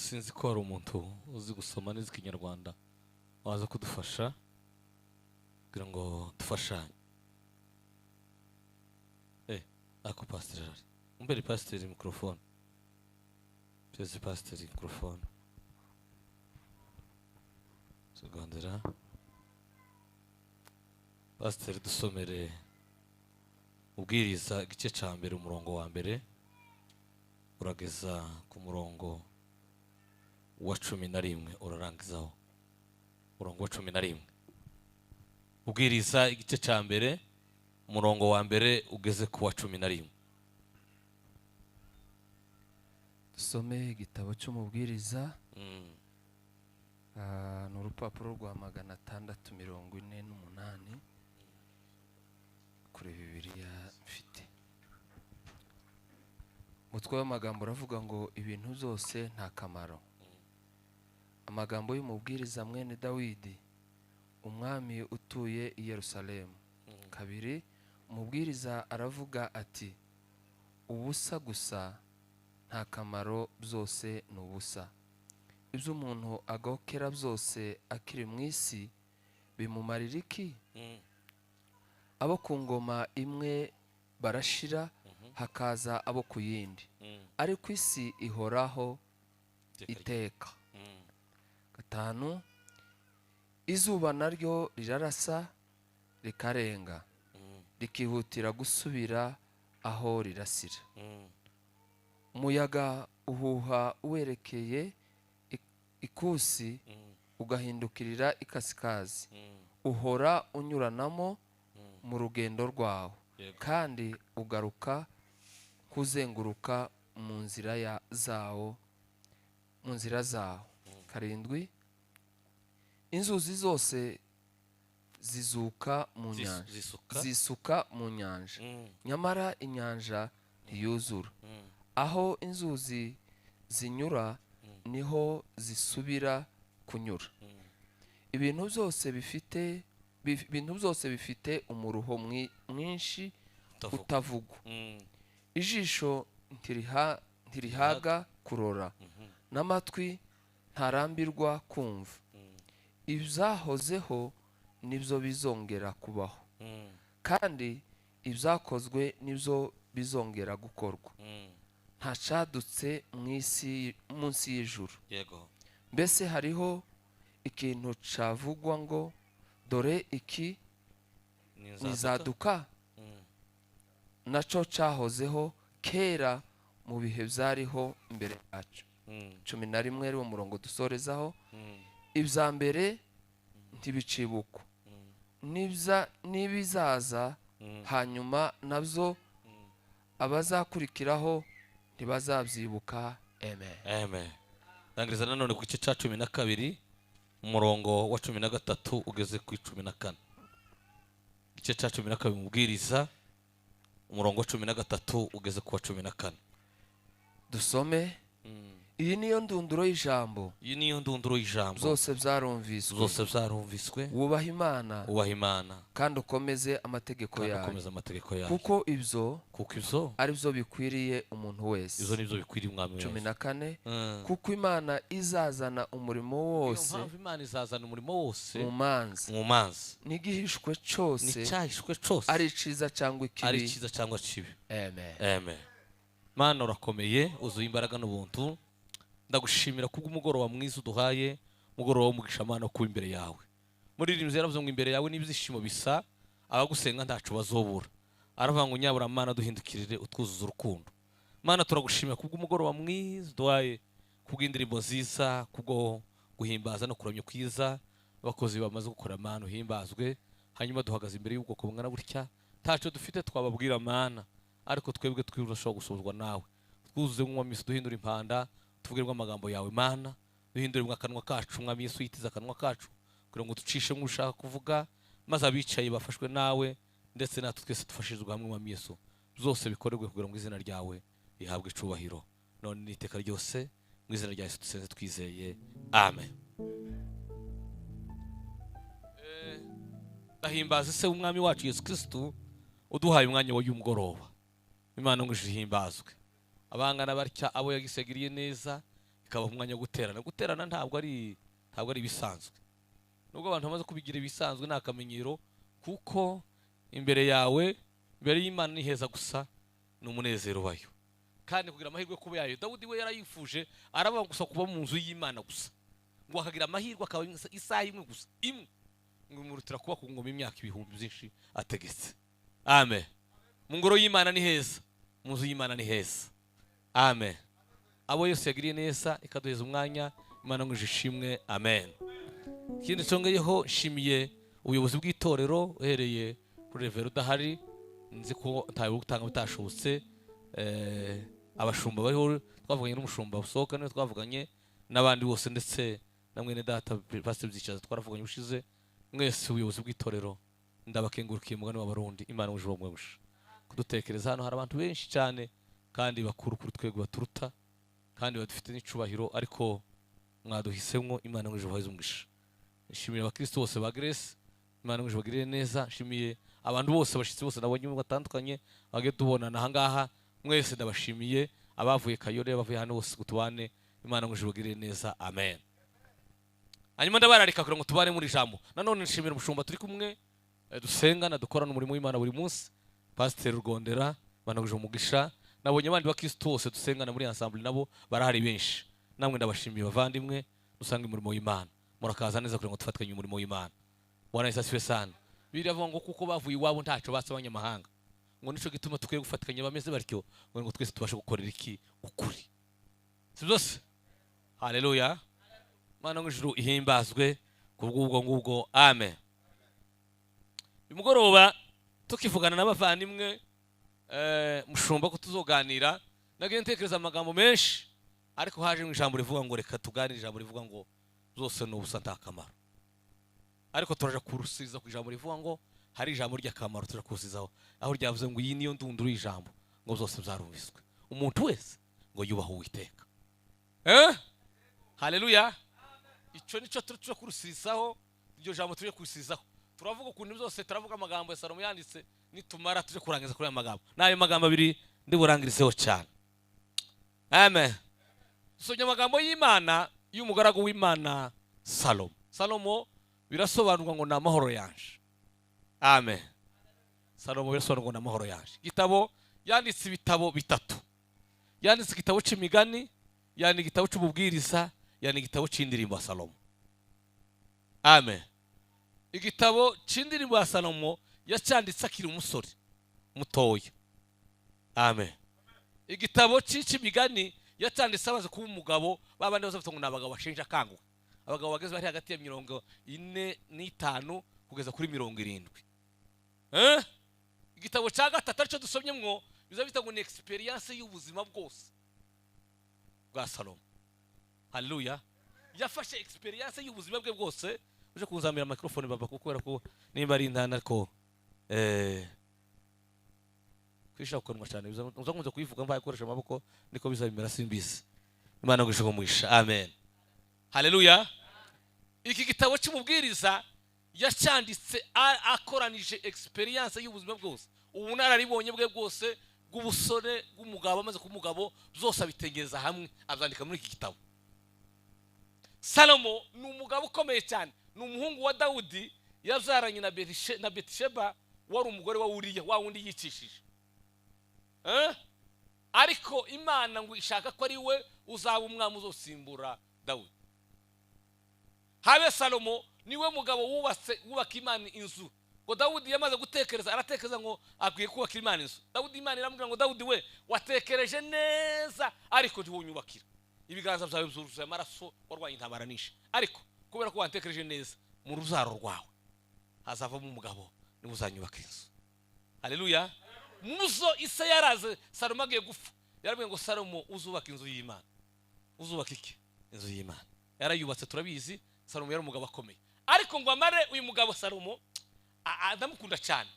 Sinzi ko hari umuntu uzi gusoma neza Ikinyarwanda waza kudufasha kugira ngo dufashanye. Ako pasiteri arahari. Umbere pasiteri mikorofone, perezida pasiteri mikorofone tugandera. Pasiteri, dusomere Ubwiriza igice cya mbere, umurongo wa mbere urageza ku murongo wa 11, urarangizaho umurongo wa 11. Ubwiriza igice cya mbere, umurongo wa mbere ugeze ku wa 11. Dusome igitabo cy'Umubwiriza. Ni urupapuro rwa 648 kuri Bibiliya mfite. Umutwe w'amagambo uravuga ngo ibintu byose nta kamaro. Amagambo y'umubwiriza mwene Dawidi, umwami utuye i Yerusalemu. Kabiri, umubwiriza aravuga ati: ubusa gusa, nta kamaro, byose ni ubusa. Ibyo umuntu agokera byose akiri mu isi bimumarira iki? Abo ku ngoma imwe barashira, hakaza abo ku yindi, ariko isi ihoraho iteka. Gatanu, izuba naryo rirarasa rikarenga, rikihutira gusubira aho rirasira. Umuyaga uhuha werekeye ikusi, ugahindukirira ikasikazi, uhora unyuranamo mu rugendo rwawo, kandi ugaruka kuzenguruka mu nzira ya zawo, mu nzira zawo. Karindwi, inzuzi zose zizuka mu nyanja, zisuka, zisuka mu nyanja, nyamara inyanja ntiyuzura. Aho inzuzi zinyura niho zisubira kunyura. Ibintu byose bifite umuruho mwinshi utavugwa. Utavugwa. Ijisho ntirihaga kurora, n'amatwi ntarambirwa kumva. Ibyahozeho nibyo bizongera kubaho, kandi ibyakozwe nibyo bizongera gukorwa. Nta cyadutse mu isi munsi y'ijuru. Mbese hariho ikintu cyavugwa ngo dore iki ni inzaduka. Nizaduka nacyo cyahozeho kera mu bihe byariho mbere yacu. 11, ari wo murongo dusorezaho. Ibya mbere ntibicibukwa, n'ibizaza hanyuma nabyo abazakurikiraho ntibazabyibuka. Amen. Amen. Ndangiriza nanone ku gice cya 12, umurongo wa 13 ugeze ku 14. Igice cya 12 Mubwiriza, umurongo wa 13 ugeze ku wa 14. Dusome. Iyi niyo ndunduro y'ijambo. Iyi niyo ndunduro y'ijambo. Zose byarumviswe. Zose byarumviswe. Wubaha Imana, wubaha Imana, kandi ukomeze amategeko kandi yayo, ukomeza amategeko yayo, kuko ibyo kuko ibyo ari byo bikwiriye umuntu wese. Izo nibyo bikwiriye umwami Cumi wese. na kane, kuko Imana izazana umurimo Iyo wose mpamvu Imana izazana umurimo wose mu manza, mu manza, n'igihishwe cyose, n'icyahishwe cyose, ari iciza cyangwa ari ikibi. icyiza cyangwa kibi. Amen. Amen. Mana, urakomeye, wuzuye imbaraga n'ubuntu. Ndagushimira kubw'umugoroba mwiza uduhaye, umugoroba w'umugisha, Mana, wo kuba imbere yawe. Muririmbyi yaravuze ngo imbere yawe n'ibyishimo bisa, abagusenga ntaco bazobura. Aravuga ngo nyabura Mana, duhindukirire, utwuzuza urukundo. Mana, turagushimira kubw'umugoroba mwiza uduhaye, kubw'indirimbo nziza, kubwo guhimbaza no kuramya kwiza abakozi bamaze gukora. Mana, uhimbazwe. Hanyuma duhagaze imbere y'ubwoko bungana gutya, ntaco dufite twababwira, Mana, ariko twebwe twirushaho gusuhuzwa nawe. Twuzuze Mwami Yesu, duhindure impanda, tuvugirwe amagambo yawe. Mana, duhindure akanwa kacu. Mwami Yesu, yitize akanwa kacu kugira ngo ducishe mu ushaka kuvuga, maze abicaye bafashwe nawe, ndetse natwe twese dufashirizwe hamwe. Mwami Yesu, byose bikorerwe kugira ngo izina ryawe rihabwe icubahiro none n'iteka ryose. Mu izina rya Yesu dusenze twizeye, amen. Ndahimbaza se w'umwami wacu Yesu Kristu uduhaye umwanya w'uyu mugoroba. Imana ngo ihimbazwe. Abangana batya abo yagisegiriye neza. Ikabaha umwanya wo guterana. Guterana ntabwo ari ibisanzwe, nubwo abantu bamaze kubigira ibisanzwe, ni akamenyero, kuko imbere yawe, imbere y'Imana ni heza gusa, ni umunezero wayo. Kandi kugira amahirwe kuba yayo, Dawudi we yarayifuje, aravuga gusa kuba mu nzu y'Imana gusa, ngo akagira amahirwe akaba isaha imwe gusa, imwe, ngo imurutira kuba ku ngoma imyaka ibihumbi byinshi ategetse. Amen. Mu ngoro y'Imana ni heza, mu nzu y'Imana ni heza. Amen. Abo Yesu yagiriye neza ikaduheza umwanya, Imana ngo ishimwe. Amen. Ikindi cyongeyeho, nshimiye ubuyobozi bw'itorero uhereye kuri revera udahari, nzi ko ntawe gutanga bitashobotse. Abashumba bariho, twavuganye n'umushumba usohoka, niwe twavuganye n'abandi bose, ndetse na mwene data Pastor Byicaza twaravuganye ushize. Mwese ubuyobozi bw'itorero ndabakengurukiye, mugani w'Abarundi, Imana muje bamwe kudutekereza. Hano hari abantu benshi cyane kandi bakuru kuri twebwe, baturuta kandi badufite n'icubahiro, ariko mwaduhisemwo. Imana muje bahize umugisha. Nshimiye abakristo bose ba Grace, Imana muje bagirire neza. Nshimiye abantu bose, abashitsi bose nabonye batandukanye bagiye tubonana aha ngaha, mwese ndabashimiye, abavuye Kayore, abavuye hano bose tubane, Imana muje bagirire neza. Amen. Hanyuma ndabararika kugira ngo tubane muri ijambo. Nanone nshimira umushumba turi kumwe, dusengana, dukorana umurimo w'Imana buri munsi, Pasiteri Rugondera, Imana muje umugisha. Nabonye abandi bakristo bose dusengana muri ensemble, nabo barahari benshi, namwe ndabashimiye bavandimwe dusanga umurimo w'Imana. Murakaza neza kugira ngo dufatanye umurimo w'Imana. Bwana Yesu asifiwe sana. Biravuga ngo kuko bavuye iwabo ntacyo batse abanyamahanga, ngo nico gituma tukwiye gufatikanya bameze batyo, ngo twese tubashe gukorera iki? Ukuri. Si byose? Haleluya. Mana ng'ijuru ihimbazwe kubw'ubwo ngubwo. Amen. Uyu mugoroba tukivugana n'abavandimwe, mushumba, ko tuzoganira, nagiye ntekereza amagambo menshi, ariko haje mu ijambo rivuga ngo reka tuganire, ijambo rivuga ngo zose ni ubusa, nta kamaro. Ariko turaja kurusiza ku ijambo rivuga ngo hari ijambo ry'akamaro, turaja kurusizaho aho ryavuze ngo iyi niyo ndunduro y'ijambo, ngo zose byarumviswe, umuntu wese ngo yubahe Uwiteka. Haleluya. Ico nico turi kurusizaho, iryo jambo turi kurusizaho. Turavuga ukuntu byose, turavuga amagambo ya Salomo yanditse, nitumara tuje kurangiza kuri aya magambo. N'ayo magambo abiri ndiburangirizeho cyane. Amen. Dusomye amagambo y'Imana y'umugaragu w'Imana Salomo. Salomo birasobanurwa ngo ni amahoro yanje. Amen. Salomo birasobanurwa ngo ni amahoro yanje. Igitabo yanditse, ibitabo bitatu yanditse: igitabo c'imigani, yandika igitabo c'ububwiriza, yandika igitabo c'indirimbo ya Salomo. Amen. Igitabo c'indirimbo ya Salomo yacyanditse akiri umusore mutoya. Amen. Igitabo c'imigani yacyanditse amaze kuba umugabo, babandi bazavuga ngo ni abagabo bashinja akanguhe, abagabo bageze bari hagati ya 45 kugeza kuri 70. Igitabo cya gatatu aricyo dusomye mwo, biza bita ngo ni experience y'ubuzima bwose bwa Salomo. Haleluya. Yafashe experience y'ubuzima bwe bwose. Uje kunzamira microphone baba, kubera ko nimba ari indana, ariko kwisha kukanwa cyane uza kuyivuga mbaye koresha amaboko, niko bizabimera, simbizi. Imana ngushe kumugisha. Amen. Haleluya. Iki gitabo cy'umubwiriza yacyanditse akoranije experience y'ubuzima bwose, ubunararibonye bwe bwose bw'ubusore, bw'umugabo, amaze kuba umugabo, byose abitegereza hamwe abyandika muri iki gitabo. Salomo ni umugabo ukomeye cyane, ni umuhungu wa Dawudi yabyaranye na Betisheba, wari umugore wa Uriya, wa wundi yicishije. Ariko Imana ngo ishaka ko ari we uzaba umwami uzosimbura Dawudi. Habe Salomo niwe mugabo wubatse, wubaka Imana inzu. Ngo Dawudi yamaze gutekereza, aratekereza ngo akwiye kubaka Imana inzu. Dawudi, Imana iramubwira ngo: "Dawudi we, watekereje neza, ariko ntiwunyubakira, ibiganza byawe byuzuye amaraso, warwanye intambara nyinshi. Ariko kubera ko watekereje neza, mu rubyaro rwawe hazavamo umugabo, niwe uzanyubaka inzu." Haleluya. Muzo ise yaraze, Salomo agiye gupfa, yarabwiye ngo: "Salomo, uzubaka inzu y'Imana." Uzubaka iki? Inzu y'Imana. Yarayubatse, turabizi. Salomo yari umugabo akomeye, ariko ngo amare, uyu mugabo Salomo ndamukunda cyane,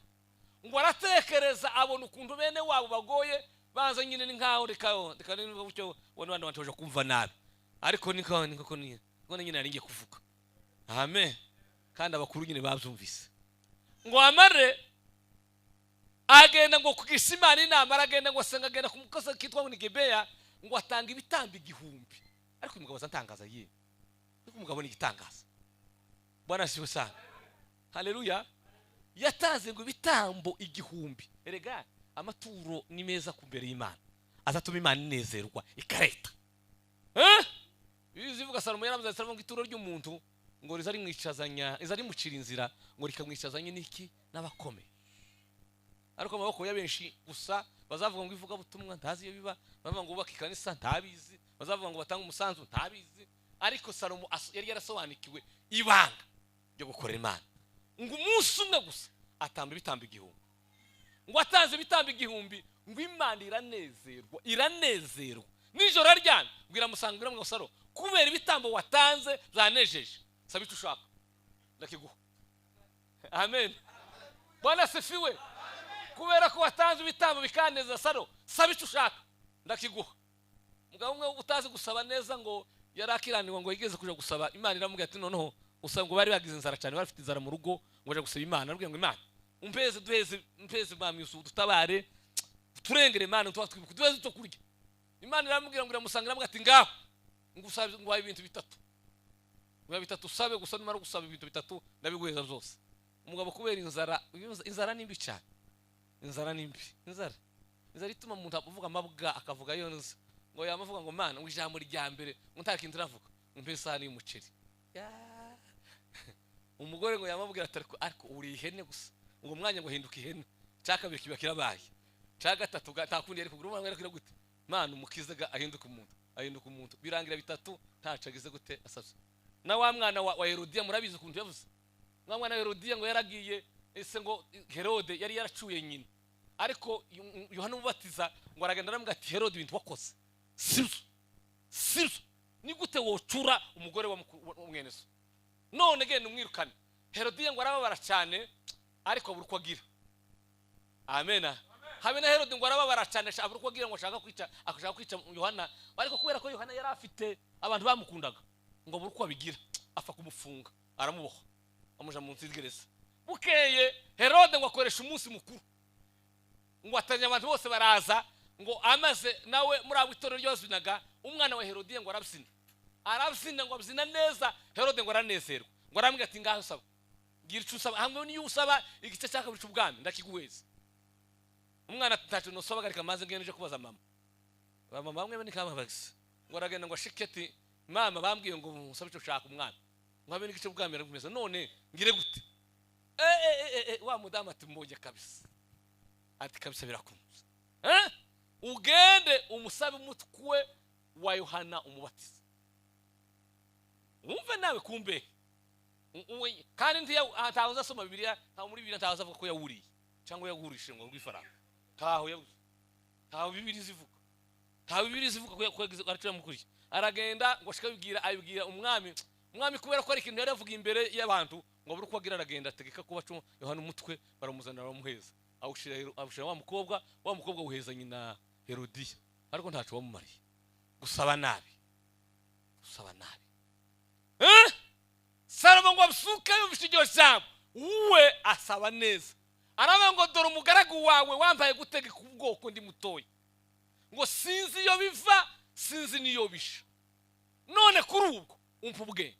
ngo aratekereza abona ukuntu bene wabo bagoye, baza nyine ni nkaho reka niba gutyo ubona abandi bantu baje kumva nabi, ariko niko niko nyine nari ngiye kuvuga. Amen. Kandi abakuru nyine babyumvise. Ngo amare agenda ngo kugisha Imana inama, aragenda ngo asenga, agenda ku mukozi kitwa ngo ni Gibeya, ngo atanga ibitambo 1000. Ariko umugabo azantangaza ye, ariko umugabo ni igitangaza. Bwana asifiwe sana, haleluya. Yatanze ngo ibitambo 1000. Erega amaturo ni meza ku mbere y'Imana, azatuma Imana inezerwa ikareta. Bivuga Salomo yaravuze, Salomo ngo ituro ry'umuntu ngo riza rimwicazanya, riza rimucira inzira, ngo rikamwicazanya n'iki? N'abakomeye. Ariko amaboko ya benshi gusa bazavuga ngo ivuga butumwa ntazi iyo biba, bavuga ngo ubaka ikanisa ntabizi, bazavuga ngo batanga umusanzu ntabizi. Ariko Salomo yari yarasobanukiwe ibanga ryo gukorera Imana. Ngo umunsi umwe gusa atamba ibitambo 1000. Ngo atanze ibitambo 1000, ngo Imana iranezerwa, iranezerwa. Nijoro aryamye ngo iramusanga, ngo Salomo, kubera ibitambo watanze byanejeje, saba icyo ushaka ndakiguha. Amen. Bwana asifiwe. Kubera ko watanze ibitambo bikaneza, Salomo, saba icyo ushaka ndakiguha. Mugabo umwe utazi gusaba neza ngo yarakiranirwa, ngo yigeze kuja gusaba Imana, iramubwira ati noneho usanga ngo bari bagize inzara cyane, bari bafite inzara mu rugo, ngo baje gusaba Imana, arabwira ngo Imana umpeze, duheze, umpeze mwami Yesu, dutabare, turengere Imana, tuba twibuka, duheze icyo kurya. Imana iramubwira ngo iramusanga, iramubwira ati ngaho ngo usabe, ngo uhaye ibintu bitatu, ngo bitatu usabe gusa, numara gusaba ibintu bitatu ndabiguheza byose. Umugabo kubera inzara, inzara ni mbi cyane, inzara ni mbi, inzara ituma umuntu avuga amabwa, akavuga yonze, ngo yamavuga ngo Mana, ngo ijambo rya mbere ngo nta kintu ravuga, ngo mpe isahani y'umuceri. Umugore ngo yamabwira ati ariko uri ihene gusa, ngo mwanya ngo hinduka ihene. Cya kabiri kiba kirabaye, cya gatatu nta kundi yari kugura, umwana yari gute Mana umukize ahinduka umuntu, ahinduka umuntu. Birangira bitatu ntaco agize gute asabye. Na wa mwana wa Herodiya murabizi ukuntu yavuze. Wa mwana wa Herodiya ngo yaragiye, ese ngo Herode yari yaracuye nyina, ariko Yohana Umubatiza ngo aragenda aramubwira ati Herode ibintu wakoze sibyo, sibyo, ni gute wocura umugore wa mwene so? None genda umwirukane. Herodiya ngo arababara cyane, ariko abura uko agira. Amena. Habe na Herode ngo arababara cyane, abura uko agira, ngo ashaka kwica, ashaka kwica Yohana, ariko kubera ko Yohana yari afite abantu bamukundaga, ngo abura uko abigira, apfa kumufunga, aramuboha, amuja mu nsi. Bukeye Herode ngo akoresha umunsi mukuru, ngo atanya abantu bose baraza, ngo amaze nawe muri abo itorero ry'abazinaga, umwana wa Herodiya ngo arabyina, arabyina, ngo abyina neza. Herode ngo aranezerwa, ngo arambwira ati ngaho usaba, gira icyo usaba, hamwe niyo usaba igice cya kabiri cy'ubwami ndakiguheza. Umwana ati ntacyo nosaba, reka maze ngende nje kubaza mama. Ba mama bamwe ni kama bagise, ngo aragenda ngo ashike ati mama bambwiye ngo musabe icyo ushaka umwana, ngo abe n'igice cy'ubwami araguheza, none ngire gute? Wa mudamu ati mbonye kabisa, ati kabisa birakunze. Ugende umusabe umutwe wa Yohana Umubatiza. Wumve nawe kumbe. Kandi ntawe uzasoma Bibiliya, ntawe muri Bibiliya ntawe azavuga ko yawuriye cyangwa yagurishe ngo rw'ifaranga. Ntaho yabuze. Ntawe Bibiliya izivuga. Ntawe Bibiliya izivuga ko yagize aracira mukuriye. Aragenda ngo ashika abibwira, abibwira umwami. Umwami kubera ko ari ikintu yari avuga imbere y'abantu, ngo abure uko agira, aragenda ategeka ko baca Yohana umutwe, baramuzanira baramuheza. Awushira wa mukobwa, wa mukobwa wuheza nyina Herodiya, ariko ntaco wamumariye. Gusaba nabi, gusaba nabi. Salomo ngo abusuke yumvise iryo jambo, we asaba neza. Aravuga ngo dore umugaragu wawe wambaye gutegeka ubwoko ndi mutoya, ngo sinzi iyo biva, sinzi niyo bisha, none kuri ubwo umpa ubwenge.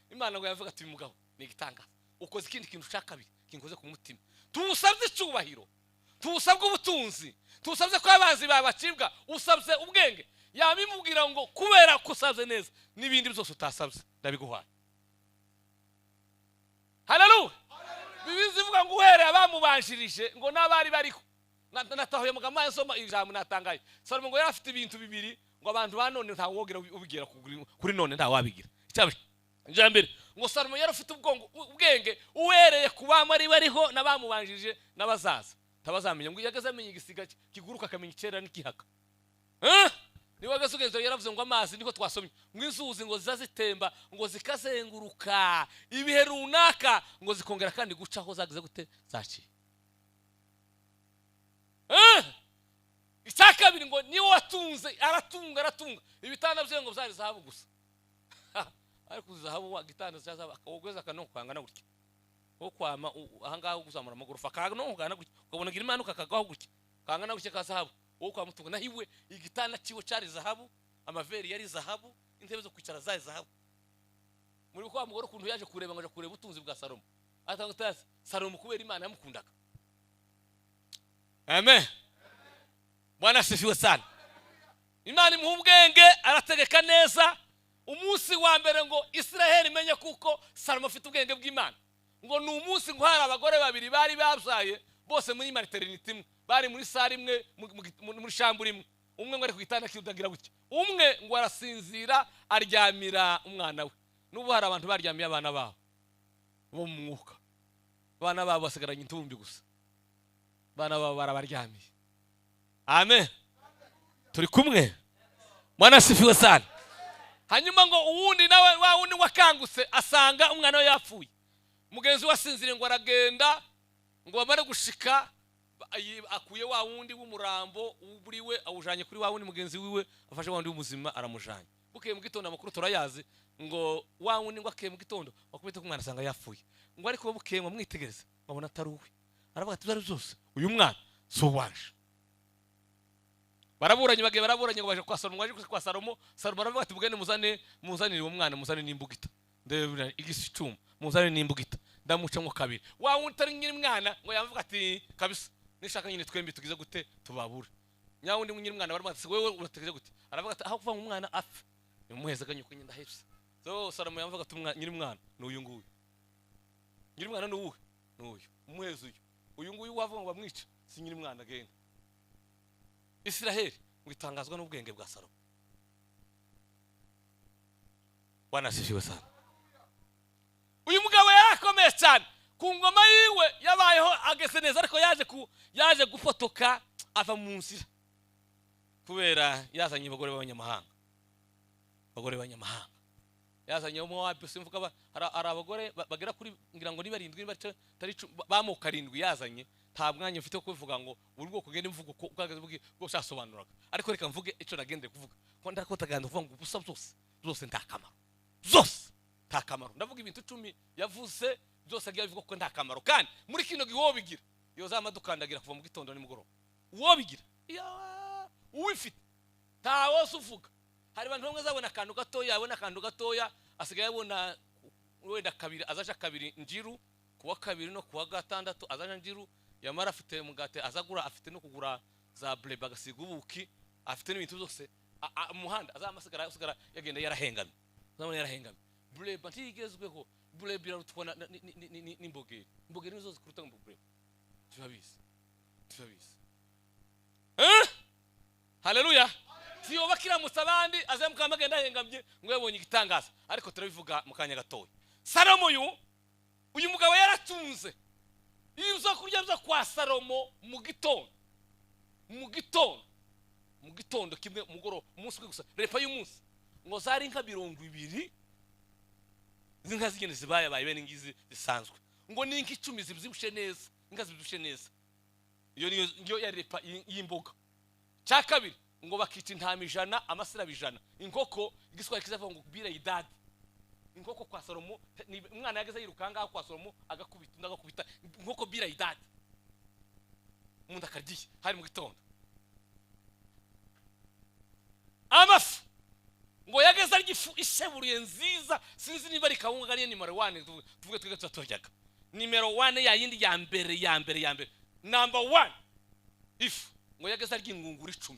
Imana ngo yavuga ati mugabo ni igitangaza, ukoze ikindi kintu cya kabiri kinkoze ku mutima. Tuwusabye icyubahiro, tuwusabye ubutunzi, tuwusabye ko abanzi babacibwa, usabye ubwenge. Yabimubwira ngo kubera ko usabye neza n'ibindi byose utasabye ndabiguhaye. Haleluya. Bibiliya ivuga ngo uhereye abamubanjirije ngo n'abari bariho. Natahuye mugama nsoma ijambo natangaye. Salomo ngo yari afite ibintu bibiri, ngo abantu ba none nta wogera ubigira kuri none nta wabigira. Icya mbere ngo Salomo yari afite ubwenge uhereye ku bamari bariho n'abamubanjirije n'abazaza. Tabazamenya ngo yagaze amenya igisiga kiguruka akamenya icyera n'ikihaka. Niba gasugenzo yaravuze ngo amazi niko twasomye, ngo inzuzi ngo zizazitemba ngo zikazenguruka ibihe runaka, ngo zikongera kandi gucaho zagize gute zaciye. Icya kabiri ngo niwe watunze, aratunga aratunga ibitanda bye ngo byari zahabu gusa. Ariko zahabu wa gitanda cya zahabu akawugweza akano kwangana gutya, wo kwama ahangaha kuzamura amagorofa kangana gutya, ukabona gira imanuka kagaho gutya kangana gutya ka zahabu. Uwo kwa Mutungo naho iwe igitanda ciwe cari zahabu, amaveri yari zahabu, intebe zo kwicara zari zahabu. Muri kwa mugore ukuntu yaje kureba, ngo aje kureba ubutunzi bwa Salomo, atanga utazi Salomo kubera Imana yamukundaga. Amen. Bwana asifiwe sana. Imana imuha ubwenge, arategeka neza. Umunsi wa mbere ngo Israheli imenye kuko Salomo afite ubwenge bw'Imana, ngo ni umunsi ngo hari abagore babiri bari babyaye bose muri maternité imwe, bari muri salle imwe, muri chambre imwe. Umwe ngo ari ku gitanda kidagira gutya, umwe ngo arasinzira, aryamira umwana we. N'ubu hari abantu baryamiye abana babo bo mu mwuka, abana babo basigaranye intumbi gusa, abana babo barabaryamiye. Amen. Turi kumwe? Bwana asifiwe sana. Hanyuma ngo uwundi nawe, wa wundi wakangutse asanga umwana we yapfuye, mugenzi we asinziriye, ngo aragenda, ngo bamare gushika akuye wa wundi w'umurambo uriwe, awujanye kuri wa wundi mugenzi wiwe, afashe wa wundi w'umuzima aramujanye. Bukeye mu gitondo, amakuru turayazi, ngo wa wundi ngo akeye mu gitondo wakubita ku mwana asanga yapfuye. Ngo ariko bukeye ngo amwitegereze, babona atari uwe, aravuga ati: "Ibyo ari byose uyu mwana si uwanje." Baraburanye, bagiye baraburanye, ngo baje kwa Salomo. Baje kwa Salomo, Salomo aravuga ati: "Mugende muzane, muzanire uwo mwana, muzane n'imbugita, ndebe igisi icuma, muzane n'imbugita, ndamucamo kabiri." Wa wundi utari nyiri mwana ngo yavuga ati: "Kabisa nishaka nyine twembi tugize gute, tubabure." Nyawundi nyiri mwana baramubaza ati: "Wewe urategereje gute?" Aravuga ati: "Aho kuva ngo umwana apfe, nimuheze akanyuko nyine ndahebye." So Salomo yavuga ati: "Nyiri mwana ni uyu nguyu. Nyiri mwana ni uwuhe? Ni uyu, umuheze uyu. Uyu nguyu wavuga ngo bamwice si nyiri mwana, agenda." Israheli ngo itangazwa n'ubwenge bwa Salomo. Bwana asifiwe sana. Uyu mugabo yarakomeye cyane ku ngoma yiwe, yabayeho ageze neza, ariko yaje gufotoka, ava mu nzira kubera yazanye abagore b'abanyamahanga. Abagore b'abanyamahanga yazanye Mowabu, simvuga hari abagore bagera kuri, ngira ngo ni barindwi, niba atari 10, b'amoko arindwi yazanye. Nta mwanya mfite wo kubivuga ngo buri bwoko ugende mvuga uko ubwagaze bwo cyasobanuraga, ariko reka mvuge icyo nagendeye kuvuga, ko ndakotaganda kuvuga ngo ubusa byose byose nta kamaro, byose nta kamaro. Ndavuga ibintu 10 yavuze byose agiye abivuga ko nta kamaro, kandi muri kino gihe uwo bigira yozama dukandagira kuva mu gitondo nimugoroba. Uwo bigira uwifite nta wose uvuga. Hari abantu bamwe azabona akantu gatoya, yabona akantu gatoya, asigaye abona wenda kabiri, azaja kabiri njiru kuwa kabiri no kuwa gatandatu, azaja njiru, yamara afite umugati azagura, afite no kugura za bleba, agasiga ubuki, afite n'ibintu byose. Umuhanda azamasigara asigara yagenda yarahengamye, azabona yarahengamye. Bleba ntigezweho, bleba irarutwa n'imbogeri. Imbogeri nizo zikuruta ngo bleba, turabizi, turabizi. Eh, haleluya! Siyoba kiramutse abandi azamukamba agenda ahengamye ngo yabonye igitangaza, ariko turabivuga mu kanya gatoya. Salomo uyu mugabo yaratunze. Ibyo kurya byo kwa Salomo mu gitondo, mu gitondo, mu gitondo kimwe, umugoroba, umunsi umwe gusa, repas y'umunsi, ngo zari inka 20 z'inka zigenda zibayabaye bene ngizi zisanzwe, ngo ni inka 10 zibyibushye neza, inka zibyibushye neza. Iyo niyo yari repas y'imboga. Cya kabiri ngo bakica intama 100, amasirabo 100, inkoko, igiswahili kizavuga ngo bila idadi. Inkoko kwa Salomo umwana yageze yiruka ngaho kwa Salomo, agakubita undi agakubita inkoko bila idadi, umuntu akaryiye. Hari mu gitondo. Amafu ngo yageze arya ifu isheburuye nziza, sinzi niba ari kawunga ariyo numéro 1, tuvuge twebwe tuba turyaga numéro 1, ya yindi ya mbere, ya mbere, ya mbere, number 1 ifu. Ngo yageze arya ingunguru 10,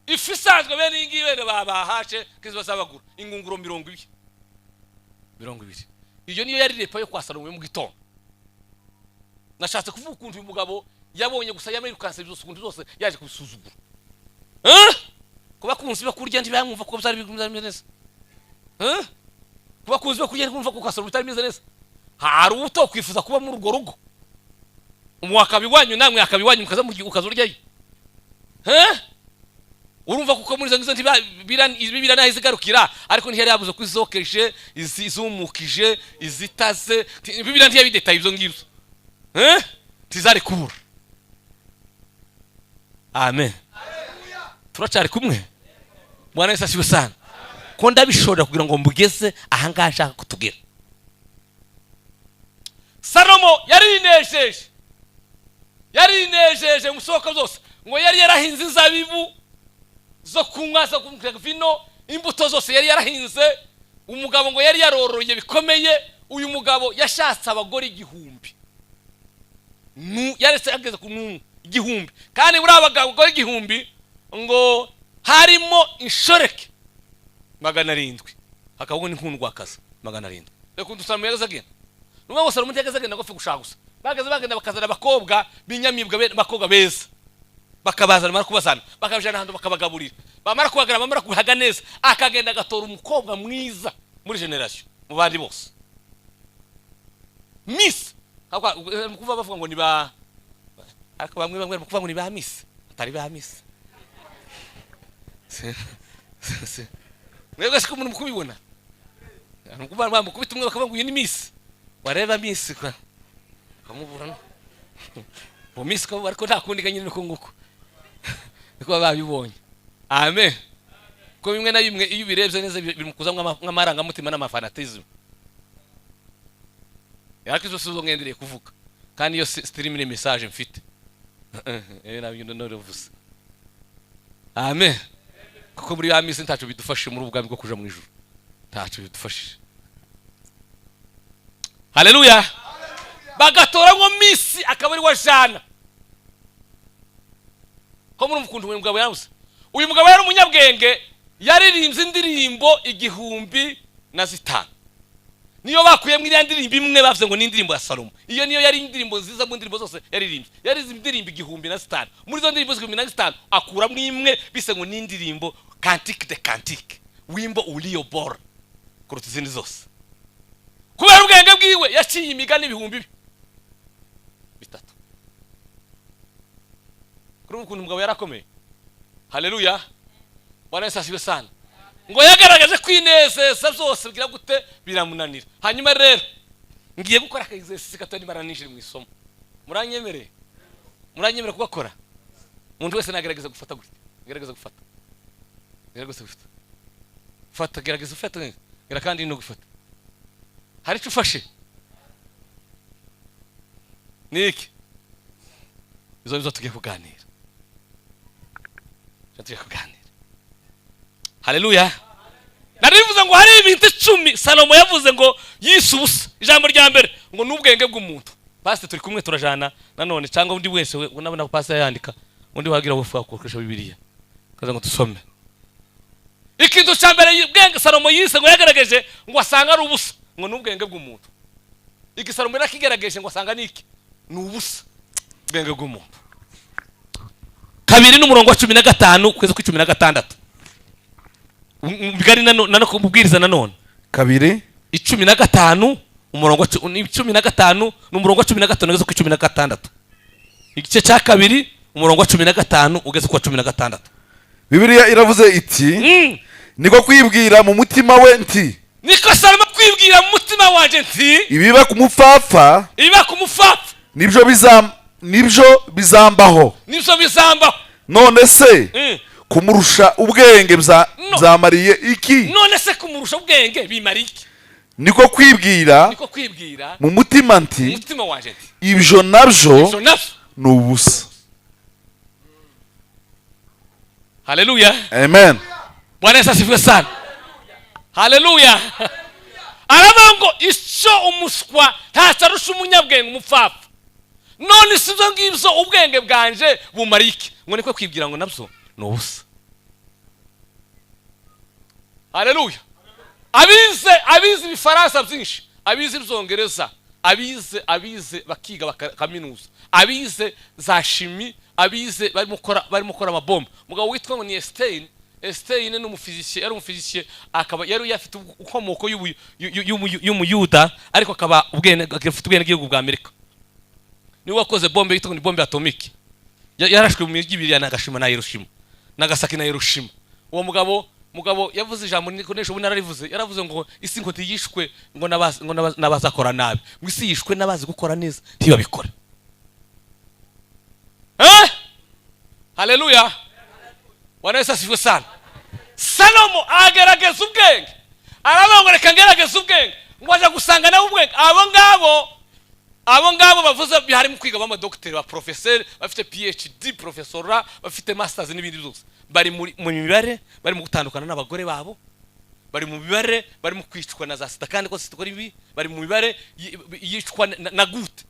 ifu isanzwe bene iyi ngiyi bene babahashe kizi bazabagura ingunguro 20, 20. Iyo niyo yari repas yo kwa Salomo yo mu gitondo. Nashatse kuvuga ukuntu uyu mugabo yabonye gusa yamwirukanse byose, ukuntu byose yaje kubisuzugura. Eh? Kuba kunzi bakurya ntibamwumva ko byari bimeze neza. Eh? Kuba kunzi bakurya ntikumva ko kwa Salomo bitari bimeze neza. Hari utokwifuza kuba muri urwo rugo, umwaka iwanyu, namwe akaba iwanyu, mukaza murya, ukaza uryayo. Eh? Urumva kuko muri izo ngizo bibira naho izigarukira, ariko ntiyari yabuze ko izokeje, izumukije, izitaze. Bibiriya ntiyabidetaye ibyo ngibyo. Eh, ntizari kubura. Amen. Turacyari kumwe? Bwana Yesu asiwe sana. Ko ndabishorera kugira ngo mbugeze ahangaha nshaka kutugera. Salomo yarinesheje. Yarinejeje mu bishoboka byose. Ngo yari yarahinze inzabibu zo kunywa, zo kunywa vino, imbuto zose yari yarahinze. Umugabo ngo yari yaroroye bikomeye. Uyu mugabo yashatse abagore 1000, yaretse ageze ku numwe 1000. Kandi muri aba bagore 1000 ngo harimo inshoreke 700, hakabamo n'inkundwakazi 700. Reka ukuntu Salomo yageze agenda. Ni ukuvuga ngo Salomo ntiyageze agenda ngo apfe gushaka gusa. Bageze bagenda bakazana abakobwa b'inyamibwa, abakobwa beza, bakabazana. Bamara kubazana, bakabajana ahantu, bakabagaburira. Bamara kubagara, bamara kuhaga neza, akagenda agatora umukobwa mwiza muri génération, mu bandi bose, miss. Kuva bavuga ngo ni ba, ariko bamwe bamwe kuvuga ngo ni ba miss, atari ba miss. Mwebwe siko umuntu kubibona, kuba bamukubita umwe bakavuga ngo uyu ni miss, wareba miss kwa ukamubura no uwo miss ko, ariko nta kundi nyine, nuko nguko niko baba babibonye. Amen. Ko bimwe na bimwe iyo ubirebye neza biri mu kuza nk'amarangamutima n'amafanatisme, ariko izo sizo ngendereye kuvuga. Kandi iyo stream ni message mfite, nabyo ndabivuze. Amen. Kuko muri ya minsi ntacyo bidufashe muri ubu bwami bwo kuja mu ijuru, ntacyo bidufashije. Haleluya. Bagatora ngo miss akaba ari we jana ko. Murumva ukuntu uyu mugabo yabuze. Uyu mugabo yari umunyabwenge, yaririmbye indirimbo 1005. Niyo bakuyemo iriya ndirimbo imwe bavuze ngo ni indirimbo ya Salomo, iyo niyo yari indirimbo nziza mu ndirimbo zose yaririmbye. Yaririmbye indirimbo 1005. Muri izo ndirimbo 1005 akuramo imwe bise ngo ni indirimbo Cantique des Cantiques, wimbo ulio bora kuruta izindi zose. Kubera ubwenge bwiwe yaciye imigani 3000. Kuri ubu ukuntu umugabo yarakomeye. Haleluya, Bwana Yesu asifiwe sana. Ngo yagaragaje kwinezeza byose bigira gute? Biramunanira. Hanyuma rero ngiye gukora aka exercice gato nimara ninjire mu isomo. Muranyemereye? Muranyemerera kugakora? Umuntu wese nagerageza gufata gutya, gerageza gufata, gerageza gufata, fata, gerageza ufata, gera kandi no gufata. Hari icyo ufashe? Ni iki? Izo nizo tugiye kuganira. Izo tugiye kuganira. Haleluya. Narivuze ngo hari ibintu 10 Salomo yavuze ngo yise ubusa. Ijambo rya mbere ngo ni ubwenge bw'umuntu. Pasite, turi kumwe? Turajana nanone, cyangwa undi wese we unabona pasite yandika, undi wagira ngo wakoresha Bibiliya kaza ngo dusome. Ikintu cya mbere ubwenge Salomo yise ngo yagaragaje ngo asanga ari ubusa, ngo ni ubwenge bw'umuntu. Iki Salomo yarakigerageje ngo asanga ni iki? Ni ubusa, ubwenge bw'umuntu. 2 n'umurongo wa 15 kugeza ku 16, bigari nano kumubwiriza nanone. 2. 15, umurongo wa ni 15, ni umurongo wa 15 ugeze ku 16. Igice cya 2, umurongo wa 15 ugeze ku wa 16. Bibiliya iravuze iti: "Niko kwibwira mu mutima we nti: Niko Salomo kwibwira mu mutima wanje nti: Ibiba ku mupfapfa ibiba ku mupfapfa nibyo bizambaho. Nibyo bizambaho. None se kumurusha ubwenge No. byamariye iki? None se kumurusha ubwenge bimara iki? Niko kwibwira Niko kwibwira mu mutima nti: mu mutima wanje nti: Ibyo nabyo ibyo nabyo ni ubusa." Haleluya. Amen. Bwana Yesu asifiwe sana. Haleluya. Aravuga ngo icyo umuswa ntacyo arusha umunyabwenge, umupfapfa. None si ibyo ngibyo, ubwenge bwanje bumara iki? Ngo niko kwibwira ngo nabyo ni ubusa. Haleluya. Abize ibifaransa byinshi, abize ibyongereza, abize bakiga bakaminuza, abize za chimie, abize barimo gukora amabomba. Umugabo witwa ngo ni Einstein. Einstein ni umuphysicien, yari umuphysicien, akaba yari afite inkomoko y'umuyuda, ariko akaba ubwene afite ubwenegihugu bwa Amerika. Niwe wakoze bombe yitwa ngo ni bombe atomique. Yarashwe mu mijyi ibiri ya Nagashima na Hiroshima, Nagasaki na Hiroshima. Uwo mugabo yavuze ijambo nikonesha ubu nararivuze. Yaravuze ngo isi ngo ntiyishwe ngo n'abazakora nabi, ngo isi yishwe n'abazi gukora neza ntibabikore. Haleluya, Bwana Yesu asifiwe sana. Salomo agerageza ubwenge, aravuga ngo reka ngerageze ubwenge, ngo aja gusanga nawe ubwenge abo ngabo. Abo ngabo bavuze harimo kwiga b'amadogiteri, ba porofeseri, bafite PhD, profesora, bafite masters n'ibindi byose, bari mu mibare bari mu gutandukana n'abagore babo, bari mu mibare bari mu kwicwa na za sida, kandi ko sida ikora ibi, bari mu mibare yicwa na gute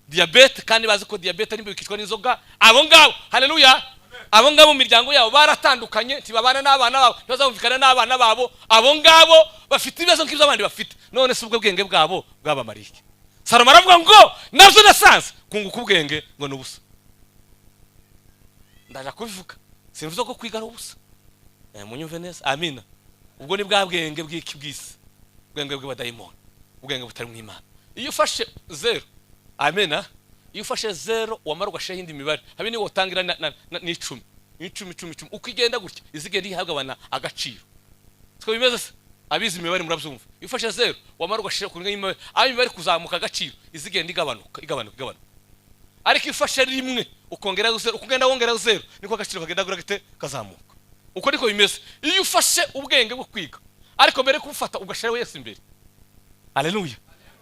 diyabete, kandi bazi ko diyabete ari mbi, bikicwa n'inzoga. Abo ngabo, haleluya, abo ngabo mu miryango yabo baratandukanye, ntibabana n'abana babo, ntibazumvikana n'abana babo. Abo ngabo bafite ibibazo nk'ibyo abandi bafite. None se ubwo bwenge bwabo bwabamariye iki? Salomo aravuga ngo nabyo nasanze kunguka ubwenge ngo ni ubusa. Ndaja kubivuga, simvuze ko kwiga ari ubusa. Munyumve neza, amina. Ubwo ni bwa bwenge bw'iki? Bw'isi, ubwenge bw'abadayimoni, ubwenge butari mu Imana. Iyo ufashe zero, amena, iyo ufashe zero wamara ugashyiraho indi mibare, habe niyo wotangira n'icumi, icumi, icumi, icumi, uko igenda gutya izigenda ihabwa agaciro. Siko bimeze se? Abizi imibare murabyumva. Iyo ufashe zero wamara ugashyira ku imibare, aho imibare kuzamuka agaciro izigenda igabanuka, igabanuka, igabanuka. Ariko iyo ufashe rimwe ukongeraho zero, uko ugenda wongeraho zero niko agaciro kagenda gute? Kazamuka. Uko niko bimeze iyo ufashe ubwenge bwo kwiga, ariko mbere yo kubufata ugashyiraho Yesu imbere. Aleluya!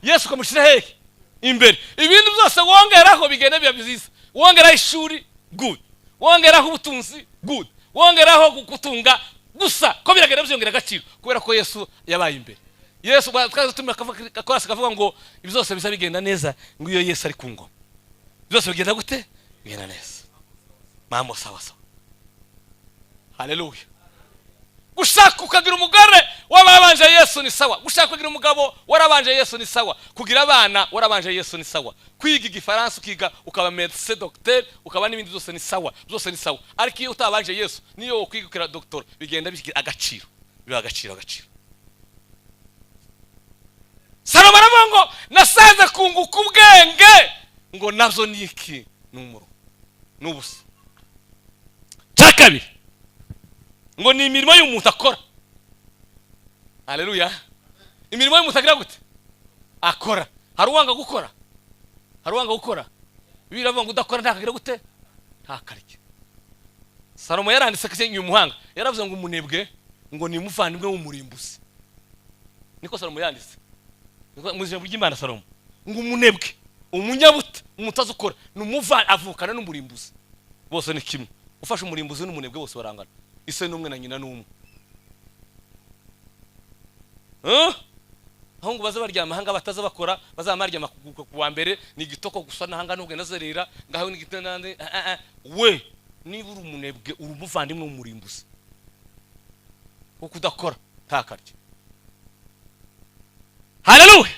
Yesu ukamushyira hehe? Imbere. Ibintu byose wongeraho bigenda biba byiza. Wongeraho ishuri, good. Wongeraho ubutunzi, good. Wongeraho gutunga gusa ko biragenda byongera agaciro kubera ko Yesu yabaye imbere. Yesu twaza tumira kakorasi kavuga ngo ibi byose biza bigenda neza, ngo iyo Yesu ari ku ngoma byose bigenda gute? Bigenda neza. Mambo sawa sawa. Haleluya! Gushaka ukagira umugore warabanje Yesu ni sawa, gushaka kugira umugabo warabanje Yesu ni sawa, kugira abana warabanje Yesu ni sawa, kwiga igifaransa ukiga ukaba médecin, docteur, ukaba n'ibindi byose ni sawa, byose ni sawa. Ariko iyo utabanje Yesu, niyo ukwiga ukira docteur, bigenda bigira agaciro, biba agaciro, agaciro. Salomo aravuga ngo nasanze kunguka ubwenge ngo nabyo ni iki? Ni umuro, ni ubusa. Cya kabiri ngo ni imirimo y'umuntu akora. Haleluya! Imirimo y'umuntu agira gute? Akora. Hari uwanga gukora? Hari uwanga gukora? Bibiliya iravuga ngo udakora ntakagira gute? Ntakarye. Salomo yaranditse ko uyu muhanga yaravuze ngo umunebwe ngo ni umuvandimwe w'umurimbuzi. Niko Salomo yanditse. Niko mu ijambo ry'Imana. Salomo ngo umunebwe, umunyabuta, umutazi ukora ni umuva avukana n'umurimbuzi, bose ni kimwe. Ufashe umurimbuzi n'umunebwe bose barangana, ise n'umwe na nyina n'umwe. Huh? Aho ngo baze baryama ahanga bataza bakora, bazaba baryama ku wa mbere ni igitoko gusa, nahanga n'ubwo nazerera ngaho ni igitoko nande. We niba uri umunebwe uri umuvandimwe w'umurimbuzi, kuko udakora ntakarye. Haleluya!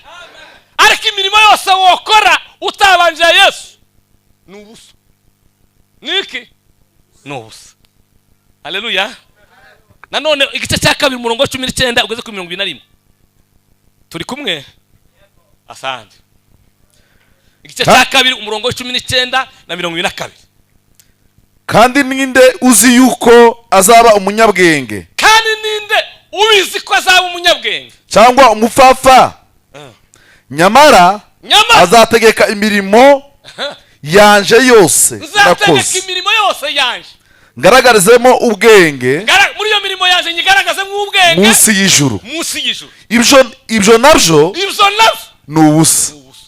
Ariko imirimo yose wokora utabanje Yesu ni ubusa. Ni iki? Ni ubusa. Haleluya! Nanone igice cya kabiri, umurongo wa 19 ugeze ku 21. Turi kumwe? Asante. Igice cya kabiri, umurongo wa 19 na 22. Kandi ninde uzi yuko azaba umunyabwenge? Kandi ninde ubizi ko azaba umunyabwenge? Cyangwa umupfapfa? Nyamara Nyamara azategeka imirimo yanje yose nzategeka nakoze, imirimo yose yanje, ngaragarizemo ubwenge muri iyo mirimo yanje nyigaragaze nk'ubwenge munsi y'ijuru. Munsi y'ijuru. Ibyo nabyo Ibyo nabyo ni ubusa. Ni ubusa.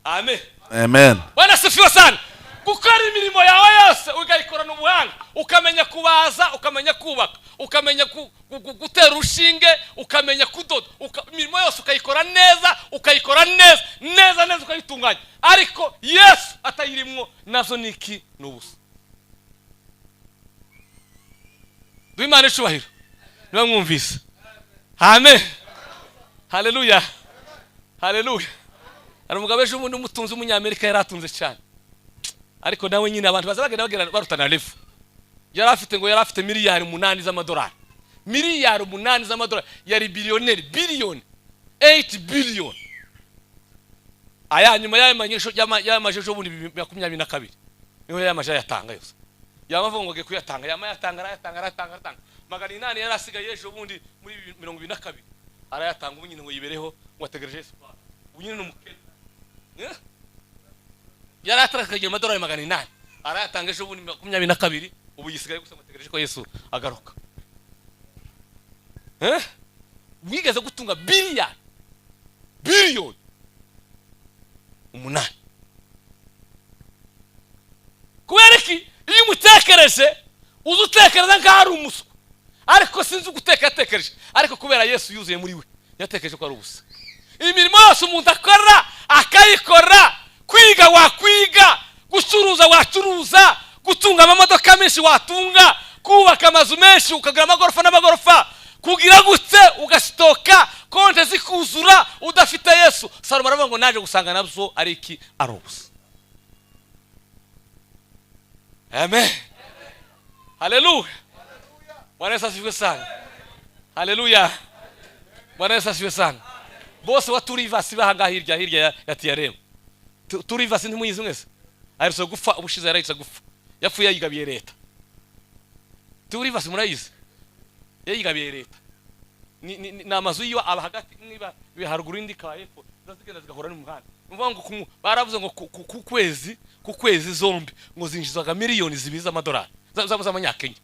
Amen. Amen. Bwana asifiwe sana. Gukora imirimo yawe yose ukayikorana ubuhanga, ukamenya kubaza, ukamenya kubaka, ukamenya gutera urushinge, ukamenya kudoda, imirimo yose ukayikora neza, ukayikora neza neza neza, ukayitunganya, ariko Yesu atayirimwo, nazo ni iki? Ni ubusa. Duhe Imana icubahiro niba mwumvise. Amen. Haleluya, haleluya! Hari umugabo ejo bundi umutunzi w'umunyamerika, yari atunze cyane, ariko nawe nyine abantu baza bagenda bagenda barutana level. Yari afite ngo yari afite miliyari 8 z'amadolari, miliyari 8 z'amadolari, yari biliyoneri, biliyoni 8 biliyoni. Aya nyuma y'amaje ejo bundi 2022 niho yamaje ayatanga yose. Yama avuga ngo agiye kuyatanga, yama yatanga, arayatanga, arayatanga, arayatanga. 800 yari asigaye ejo bundi muri 2022 arayatanga. Ubu nyine ngo yibereho, ngo ategereje Yesu. Ubu nyine ni umukene. Yari atarakagira amadolari 800, arayatanga ejo bundi 22. Ubu gisigaye gusa ngo ategereje ko Yesu agaruka. Wigeze gutunga biliyoni, biliyoni? Umunani. Kubera iki? Iyo umutekereje, uza utekereza nk'aho ari umuswa, ariko sinzi uguteka yatekereje. Ariko kubera Yesu yuzuye muri we, yatekereje ko ari ubusa. Imirimo yose umuntu akora, akayikora, kwiga wakwiga, gucuruza wacuruza, gutunga amamodoka menshi watunga, kubaka amazu menshi, ukagira amagorofa n'amagorofa, kugira gutse ugasitoka, konte zikuzura, udafite Yesu, Salomo aravuga ngo naje gusanga nabyo ari iki? Ari ubusa. Amen, haleluya! Bwana Yesu asifiwe sana. Haleluya! Bwana Yesu asifiwe sana. Bose wa Turivasi bahangaha hirya hirya ya TRM. Turivasi ntimuyizi mwese? Aherutse gupfa ubushize, yarahise gupfa, yapfuye yayigabiye leta. Turivasi murayizi? Yayigabiye leta. Ni amazu yiwe aba hagati, niba haruguru indi ikaba hepfo, ziba zigenda zigahura n'umuhanda. Ni ukuvuga ngo baravuze ngo ku kwezi zombi ngo zinjizaga miliyoni 2 z'amadolari z'amanyakenya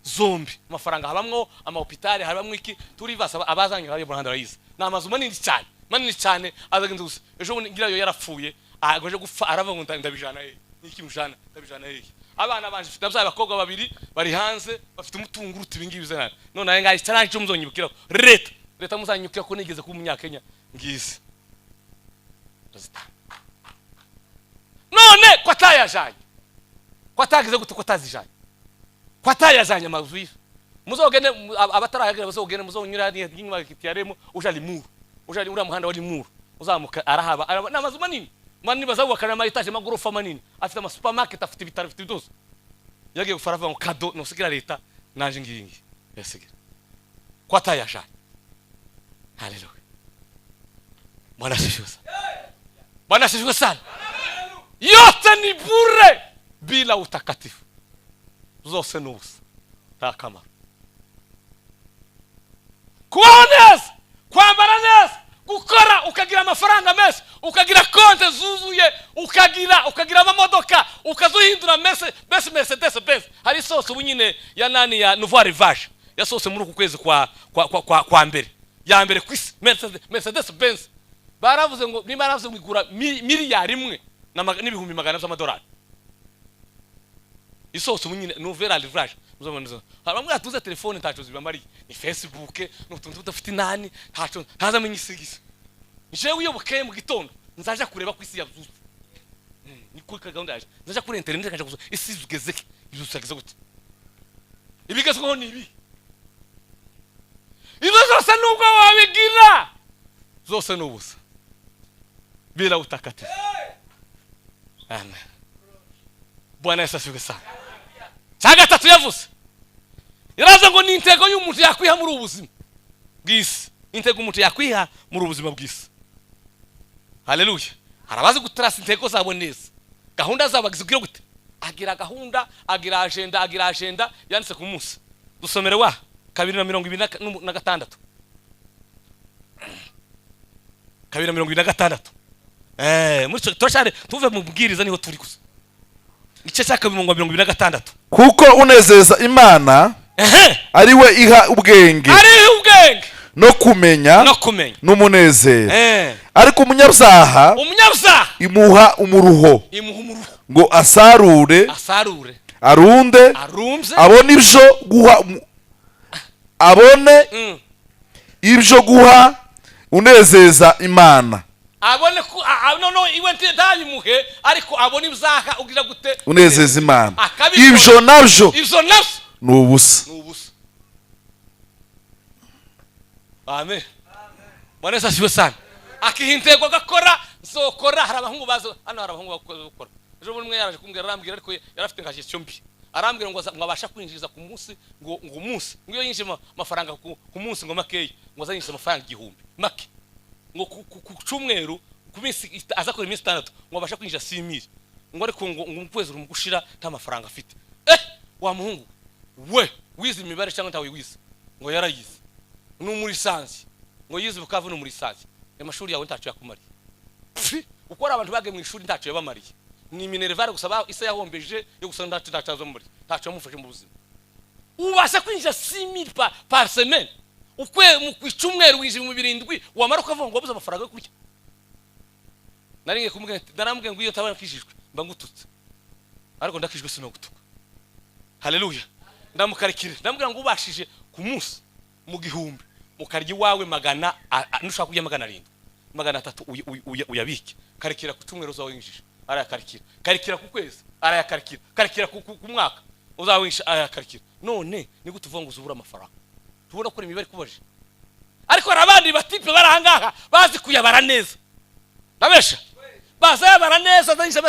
zombi. Amafaranga habamwo amahopitali, habamwo iki. Turivasi abazanye hariya mu muhanda barayizi. Ni amazu manini cyane, manini cyane, azagenze gusa. Ejo bundi ngirayo yarapfuye, aje gupfa aravuga ngo ndabijana hehe? Niki mujana? Ndabijana hehe? Abana banje mfite, nabyaye abakobwa babiri bari hanze, bafite umutungo uruta ibi ngibi bizana. None aya ngaya icyo muzonyibukiraho, leta muzanyibukira ko nigeze kuba umunyakenya, ngizi ndazitanga. None ko atayajanye, ko atagize gute, ko atazijanye, ko atayajanye amazu ye? Muzogende abatarahagera bazogende, muzonyura hariya inyuma ya TRM, uja Limuru, uja uriya muhanda wa Limuru uzamuka, arahaba. Ni amazu manini manini, bazubaka n'ama étages, amagorofa manini, afite ama supermarket, afite ibitaro, afite byose. Yagiye gufara avuga ngo cadeau nusigira leta, naje ngiyi ngiyi yasigira, ko atayajanye. Haleluya! Bwana asifiwe sana. Bwana asifiwe sana. Yote ni bure bila utakatifu, zose ni ubusa, nta kamaro. Kubaho neza, kwambara neza, gukora ukagira amafaranga menshi, ukagira konte zuzuye, ukagira amamodoka, ukazuhindura mese mese Mercedes Benz. Hari isosi ubu nyine ya nani, ya nouveau arrivage, yasohotse muri uku kwezi kwa mbere, ya mbere ku isi, Mercedes Benz. Baravuze ngo niba baravuze ngo igura miliyari 1 n'ibihumbi magana by'amadolari. Isohotse ubu nyine, nouveau arrivage. Muzabona izo. Hari bamwe batuze telefone ntacyo zibamariye, ni Facebook, ni utuntu tudafite inani, ntacyo ntazamenya isigisa. Jewe iyo bukeye mu gitondo nzaja kureba ko isi yabyutse. Ni kuri gahunda yaje, nzaja kuri internet nkaja gusa isi igeze he, ibyutse ageze gute, ibigezweho ni ibi. Ibyo zose nubwo wabigira, zose ni ubusa bila utakatifu. Amen. Bwana Yesu asifiwe sana. Cya gatatu yavuze, yaravuze ngo ni intego y'umuntu yakwiha muri ubu buzima bw'isi, intego umuntu yakwiha muri ubu buzima bw'isi. Haleluya! Hari abazi gutarasa intego zabo neza, gahunda zabo zibwira gute, agira gahunda, agira agenda, agira agenda yanditse ku munsi. Dusomere wa kabiri na mirongo ibiri na gatandatu, 2026. Muri turashare tuve mu bwiriza, niho turi gusa, igice cya kabiri mirongo 26. Kuko unezeza Imana ari we iha ubwenge ari ubwenge no kumenya no kumenya n'umunezero, ariko umunyabyaha umunyabyaha imuha umuruho imuha umuruho ngo asarure asarure arunde arumze abone ibyo guha abone ibyo guha unezeza Imana. Abone ko no iwe ntabimuhe, ariko abone ibyaha ugira gute? Unezeza Imana. Akabikora. Ibyo nabyo ibyo nabyo ni ubusa. Ni ubusa. Amen. Bwana Yesu asifiwe sana. Akiha intego, agakora, nzokora. Hari abahungu baza hano, hari abahungu bakoze gukora. Ejo bundi umwe yaraje kumbwira, arambwira, ariko yari afite nka gestion mbi, arambwira ngo ngo abasha kwinjiza ku munsi, ngo umunsi ngo iyo yinjije amafaranga ku munsi ngo makeya, ngo azanyinjiza amafaranga 1000 make, ngo ku cyumweru, ku minsi aza akora iminsi 6, ngo abasha kwinjiza 6000, ngo ariko ngo mu kwezi mu gushira nta mafaranga afite. Wa muhungu we, wize imibare cyangwa ntawe wize? Ngo yarayize, ni muri licence, ngo yize Bukavu, ni muri licence. Amashuri yawe ntacyo yakumariye. Pfi, uko ari abantu bagiye mu ishuri ntacyo yabamariye, ni minerval gusa ise yahombeje yo gusa, ntacyo azamuriye, ntacyo yamufashe mu buzima. Ubasha kwinjiza 6000 par semaine, ukwe mu icyumweru winjira mu 7, wamara ukavuga ngo wabuze amafaranga yo kurya. Nari ngiye kumubwira nti, naramubwiye ngo iyo ntabona nakijijwe mba ngututse, ariko ndakijwe sinogutuka. Haleluya. Ndamukarikira, ndamubwira ngo ubashije ku munsi mu 1000 mukarya iwawe magana, nushaka kurya 700, 300 uyabike. Karikira ku cyumweru uzawinjije, arayakarikira. Karikira ku kwezi, arayakarikira. Karikira ku mwaka uzawinjije, arayakarikira. None ni gute uvuga ngo uzubura amafaranga? Tubona ko imibare kubaje. Ariko hari abandi batipe bari ahangaha bazi kuyabara neza. Ndabesha? Bazayabara neza, azanyije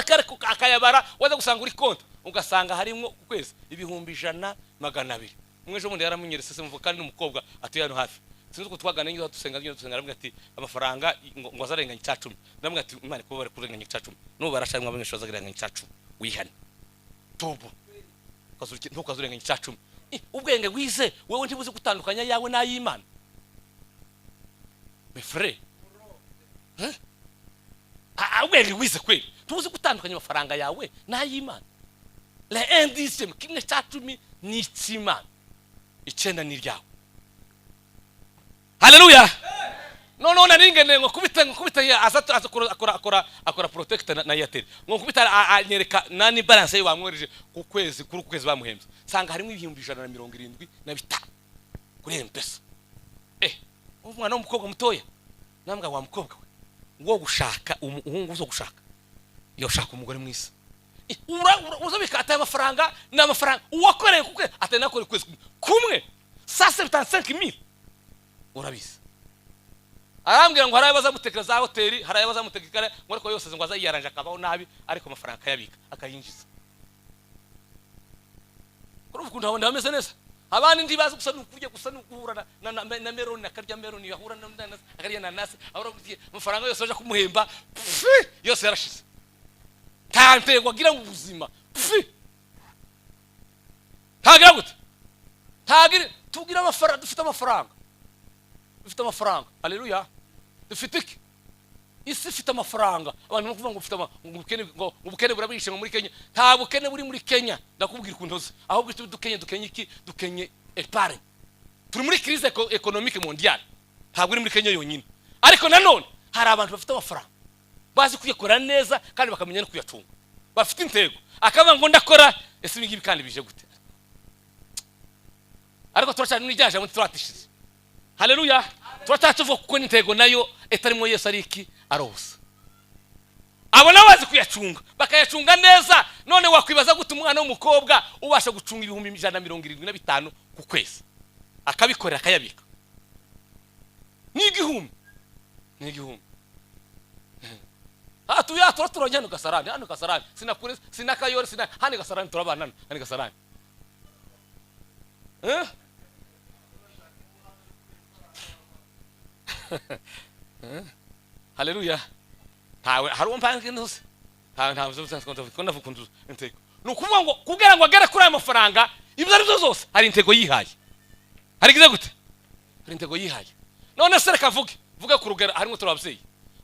akayabara, waza gusanga uri konti ugasanga harimo ku kwezi 100,000, 200. Umwe ejo bundi yaramunyeretse, se mvuga, kandi n'umukobwa atuye hano hafi. Sinzi uko twagana, ngiye dusenga, ngiye dusenga, aramubwira ati amafaranga ngo azarenganya 10%. Ndamubwira ati Imana kuba bari kurenganya 10%. N'ubu barashamwe abanyeshuri bazarenganya 10%. Wihane. Tobo. Ntukazurenganya 10%. Ubwenge wize wewe ntibuzi gutandukanya yawe n'ay'Imana. Mes frères. Hein? Ubwenge wize kweli. Tubuzi gutandukanya amafaranga yawe n'ay'Imana. Le indice 10% ni icy'Imana. 9 ni iryawe. Haleluya. None naringene ngo kubita, ngo kubita ya aza akora akora akora protector na Airtel. Ngo kubita anyereka nani balance ye bamwohereje ku kwezi, kuri kwezi bamuhembye. Sanga harimo 175,000 kuri M-Pesa. Umwana w'umukobwa mutoya. Nambwa wa mukobwa we. Ngo gushaka umuhungu uzo gushaka. Yo shaka umugore mwiza. Uzabika ata amafaranga n'amafaranga uwakoreye kukwe atanakore kwezi kumwe. 175,000. Urabizi. Arambwira ngo haraye bazamutekera za hoteli, haraye bazamutekera ngo ariko yose ngo azayaranje akabaho nabi, ariko amafaranga akayabika akayinjiza. Urumva ukuntu abandi bameze neza. Abandi ndibaza gusa nukurya gusa nuguhura na meloni, akarya meloni, yahura na nanasi akarya nanasi, ahora amafaranga yose aje kumuhemba yose yarashize. Nta ntego agira mu buzima. Ntagira gute? Ntagira, tugira amafaranga, dufite amafaranga. Dufite amafaranga. Haleluya. Dufite iki? Isi ifite amafaranga. Abantu bakuvuga ngo ufite ubukene, ngo ubukene burabishe ngo muri Kenya. Nta bukene buri muri Kenya. Ndakubwira ukuntu uzi. Ahubwo icyo dukenye, dukenye iki? Dukenye épargne. Turi muri crise économique mondiale. Ntabwo uri muri Kenya yonyine. Ariko nanone hari abantu bafite amafaranga. Bazi kuyakora neza kandi bakamenya no kuyacunga. Bafite intego. Akavuga ngo ndakora, ese ibi ngibi kandi bije gute? Ariko turacana n'ijyaje ngo turatishize. Haleluya. Turacyacuvuga kuko n'intego nayo itarimo Yesu ari iki? Arosa. Abo nabo bazi kuyacunga, bakayacunga neza. None wakwibaza gute umwana w'umukobwa ubasha gucunga 175,000 ku kwezi, akabikorera akayabika? Ni 1000. Ni 1000. Atuya turaturanye hano Gasarani, hano Gasarani. Sinakure, sinakayore, sina hano Gasarani turabana hano, hano Gasarani. Haleluya. Ntawe hari uwo mpanga intuze. Ntawe ntawe uzi ko ndavuga intuze intego. Ni ukuvuga ngo kugira ngo agere kuri aya mafaranga ibyo ari byo zose hari intego yihaye. Hari igize gute? Hari intego yihaye. None se reka vuge ku rugero harimo turababyeyi.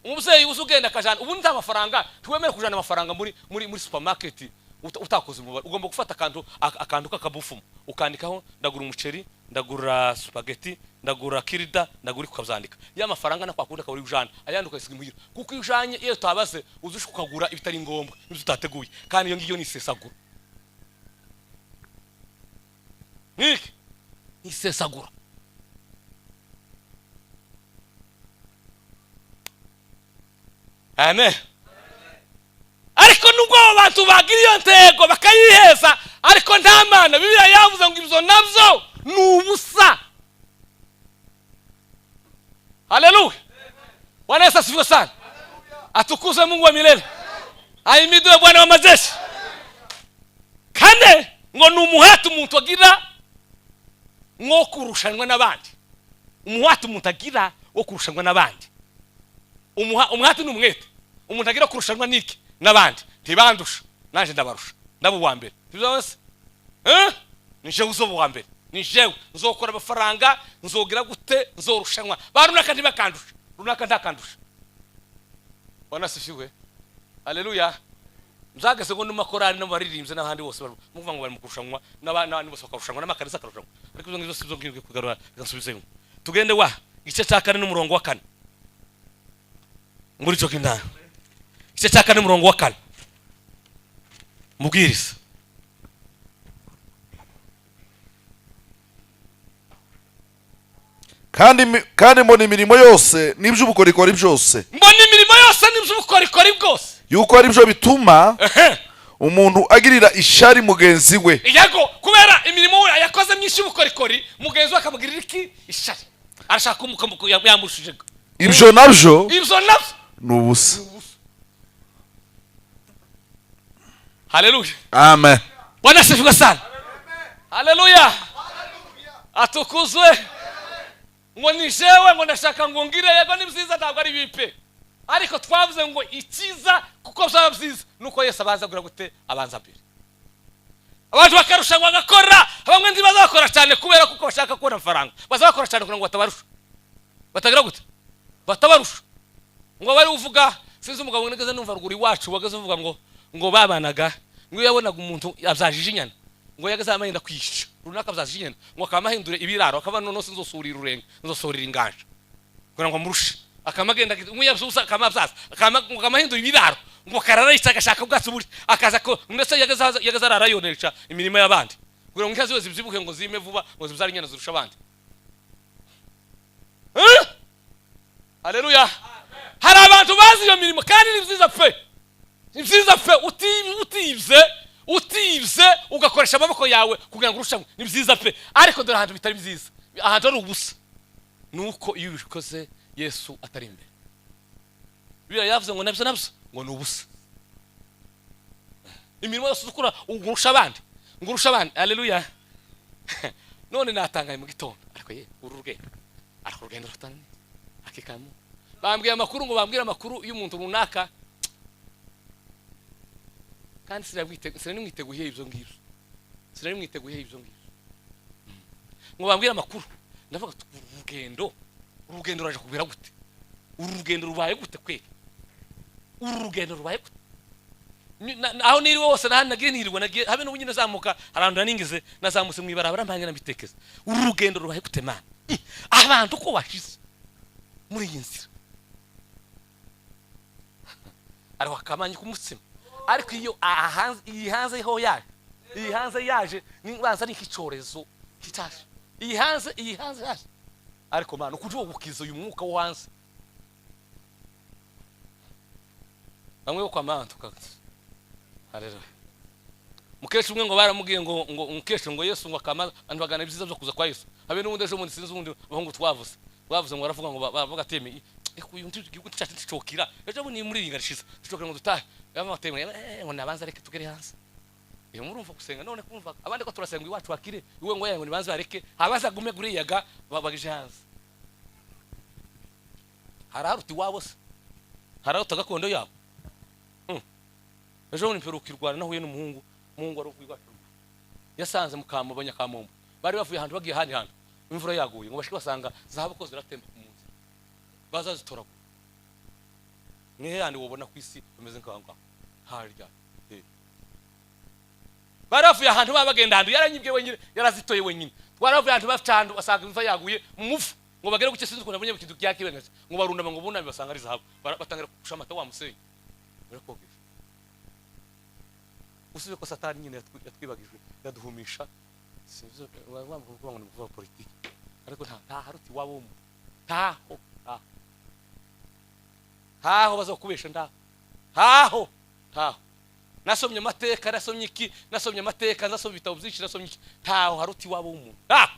Umubyeyi uzi ugenda akajana ubundi nta mafaranga, ntiwemere kujana amafaranga muri supermarket utakoze umubare. Ugomba gufata akantu k'akabufumu ukandikaho ndagura umuceri, ndagura spaghetti, ndagura kirida, ndagura ukabyandika. Ya mafaranga na kwakunda akaba uri ujana, ayandi ukayisiga imuhira. Kuko iyo ujanye iyo utabaze uzushaka ukagura ibitari ngombwa, ibyo utateguye. Kandi iyo ngiyo ni isesagura. Niki? Ni isesagura. Amen. Ariko nubwo abo bantu bagira iyo ntego bakayiheza, ariko nta Mana, Bibiliya yavuze ngo ibyo nabyo ni ubusa. Haleluya. Bwana Yesu asifiwe sana. Atukuzwe Mungu wa milele. Ahimidiwe Bwana wa majeshi. Kane ngo ni umuhati umuntu agira nko kurushanwa n'abandi. Umuhati umuntu agira wo kurushanwa n'abandi. Umuhati ni umwete. Umuntu agira kurushanwa n'iki? N'abandi. Ntibandusha, naje ndabarusha. Ndaba uwa mbere. Tuzabase? Ni jewe uzoba uwa mbere. Ni jewe nzokora amafaranga, nzogira gute, nzorushanwa. Ba runaka ntibakandusha. Runaka ntakandusha. Bwana asifiwe. Haleluya. Mzageze ngo numakorari n'abaririmbye n'abandi bose muvuga ngo bari mu kurushanwa n'abandi bose bakarushanwa n'amakanisa akarushanwa. Ariko ibyo ngibyo sibyo ngiye kugarura, reka. Tugende wa igice cya 4 n'umurongo wa 4. Muri cyo kindana. Igice cya 4, umurongo wa 4, Mubwiriza. Kandi mbona imirimo yose n'iby'ubukorikori byose, Mbona imirimo yose n'iby'ubukorikori bwose, yuko ari byo bituma umuntu agirira ishyari mugenzi we. Yego, kubera imirimo we yakoze myinshi y'ubukorikori, mugenzi we akamugirira iki? Ishyari. Arashaka yamurushije. Ibyo nabyo Ibyo nabyo ni ubusa. Haleluya. Amen. Bwana asifiwe sana. Haleluya, atukuzwe. Ngo ni jewe, ngo ndashaka ngo ngire. Yego, ni byiza, ntabwo ari bibi pe, ariko twavuze ngo icyiza, kuko byaba byiza, nuko Yesu abanza kugira gute? Abanza mbere. Abantu bakarushanwa bagakora. Bamwe ntibazakora cyane kubera kuko bashaka kubona amafaranga, bazakora cyane kugira ngo batabarusha, batagira gute? Batabarusha. Ngo bari uvuga, sinzi umugabo nigeze numva ruguru iwacu wageze uvuga ngo babanaga, ngo iyo yabonaga umuntu abyajije inyana, ngo yageze amahenda kwisha runaka abyajije inyana, ngo akaba ahindura ibiraro, akaba noneho sinzosurira ururenge, nzosurira inganja kugira ngo amurushe. Akaba agenda ngo yabyusa, akaba abyaza, ngo akaba ahindura ibiraro, ngo akarara yica agashaka ubwatsi buri akaza ko ndetse yageze arara yonesha imirima y'abandi kugira ngo inka ziwe zibyibuhe, ngo zime vuba, ngo zibyare inyana zirusha abandi. Eh? Haleluya. Hari abantu bazi iyo mirimo, kandi ni byiza pe, ni byiza pe. Utibye ugakoresha amaboko yawe kugira ngo urushanwe, ni byiza pe. Ariko dore ahantu bitari byiza, ahantu ari ubusa, ni uko iyo ubikoze Yesu atari imbere. Bibiliya yavuze ngo nabyo ngo ni ubusa. Imirimo yose ukora ugurusha abandi, ngurusha abandi. Haleluya. None natangaye mu gitondo, ariko ye uru rugendo, ariko urugendo rutane akikamu. Bambwiye amakuru, ngo bambwire amakuru y'umuntu runaka, kandi sinari mwiteguye ibyo ngibyo, sinari mwiteguye ibyo ngibyo. Ngo bambwire amakuru, ndavuga ati, uru rugendo ruraje kubera gute? Uru rugendo rubaye gute kweli? Uru rugendo rubaye gute? Aho niriwe hose nahandi nagiye nirirwa, nagiye habe n'ubu nyine nazamuka, hari ahantu naningize, nazamutse mu ibarabara mpange nabitekereza: uru rugendo rubaye gute, Mana? Abantu ko bashize muri iyi nzira, ariho akamanyi k'umutsima. Ariko iyo aha hanze, iyi hanze ho yaje, iyi hanze yaje banza ni nk'icyorezo kitaje. Iyi hanze yaje, ariko Mana, ukuje gukiza uyu mwuka wo hanze. Bamwe bo kwa Mana tukaza. Haleluya. Mukecuru umwe ngo baramubwiye ngo umukecuru ngo Yesu ngo akamaza abantu bagana ibyiza byo kuza kwa Yesu. Habe n'ubundi ejo bundi, sinzi ubundi abahungu twavuze ngo baravuga ngo baravuga ateme uyu ndi igihugu cyacu ticokira. Ejo bundi muri iyi rishize ticokira ngo dutahe, bava bateme ngo nabanza reke tugere hanze. Iyo murumva gusenga none kumva abandi ko turasenga iwacu hakire iwe, ngo ngo nibanze bareke habaza gume guriyaga babagije hanze. Hararuta iwabo se? Hararuta gakondo yabo? Ejo bundi mperuka i Rwanda, nahuye n'umuhungu, umuhungu wari uvuye iwacu, yasanze mu Kamombo. Abanyakamombo bari bavuye ahantu bagiye ahandi hantu, imvura yaguye, ngo bashike basanga zahabu ko ziratemba ku munsi, bazazitoragura. Nihe yandi wobona ku isi bameze nk'aho ngaho harya? Bari bavuye ahantu baba bagenda ahantu, yaranyibwe wenyine, yarazitoye wenyine. Twaravuye ahantu bafite ahantu basanga imvura yaguye mu muvu, ngo bagere ku sinzi ukuntu abonye ikintu byakibengaje, ngo barunama, ngo buname basanga ari zahabu. Batangira kusha amata wa musenyi barakogesha. Usibye ko Satani nyine yatwibagijwe, yaduhumisha, sinzi kuvuga ngo ni ukuvuga politiki, ariko nta haruti iwabo w'umuntu. Ntaho, ntaho, ntaho bazakubesha, ntaho, ntaho, ntaho. Nasomye amateka, nasomye iki, nasomye amateka, nasomye ibitabo byinshi, nasomye iki, ntaho haruti iwabo w'umuntu, ntaho.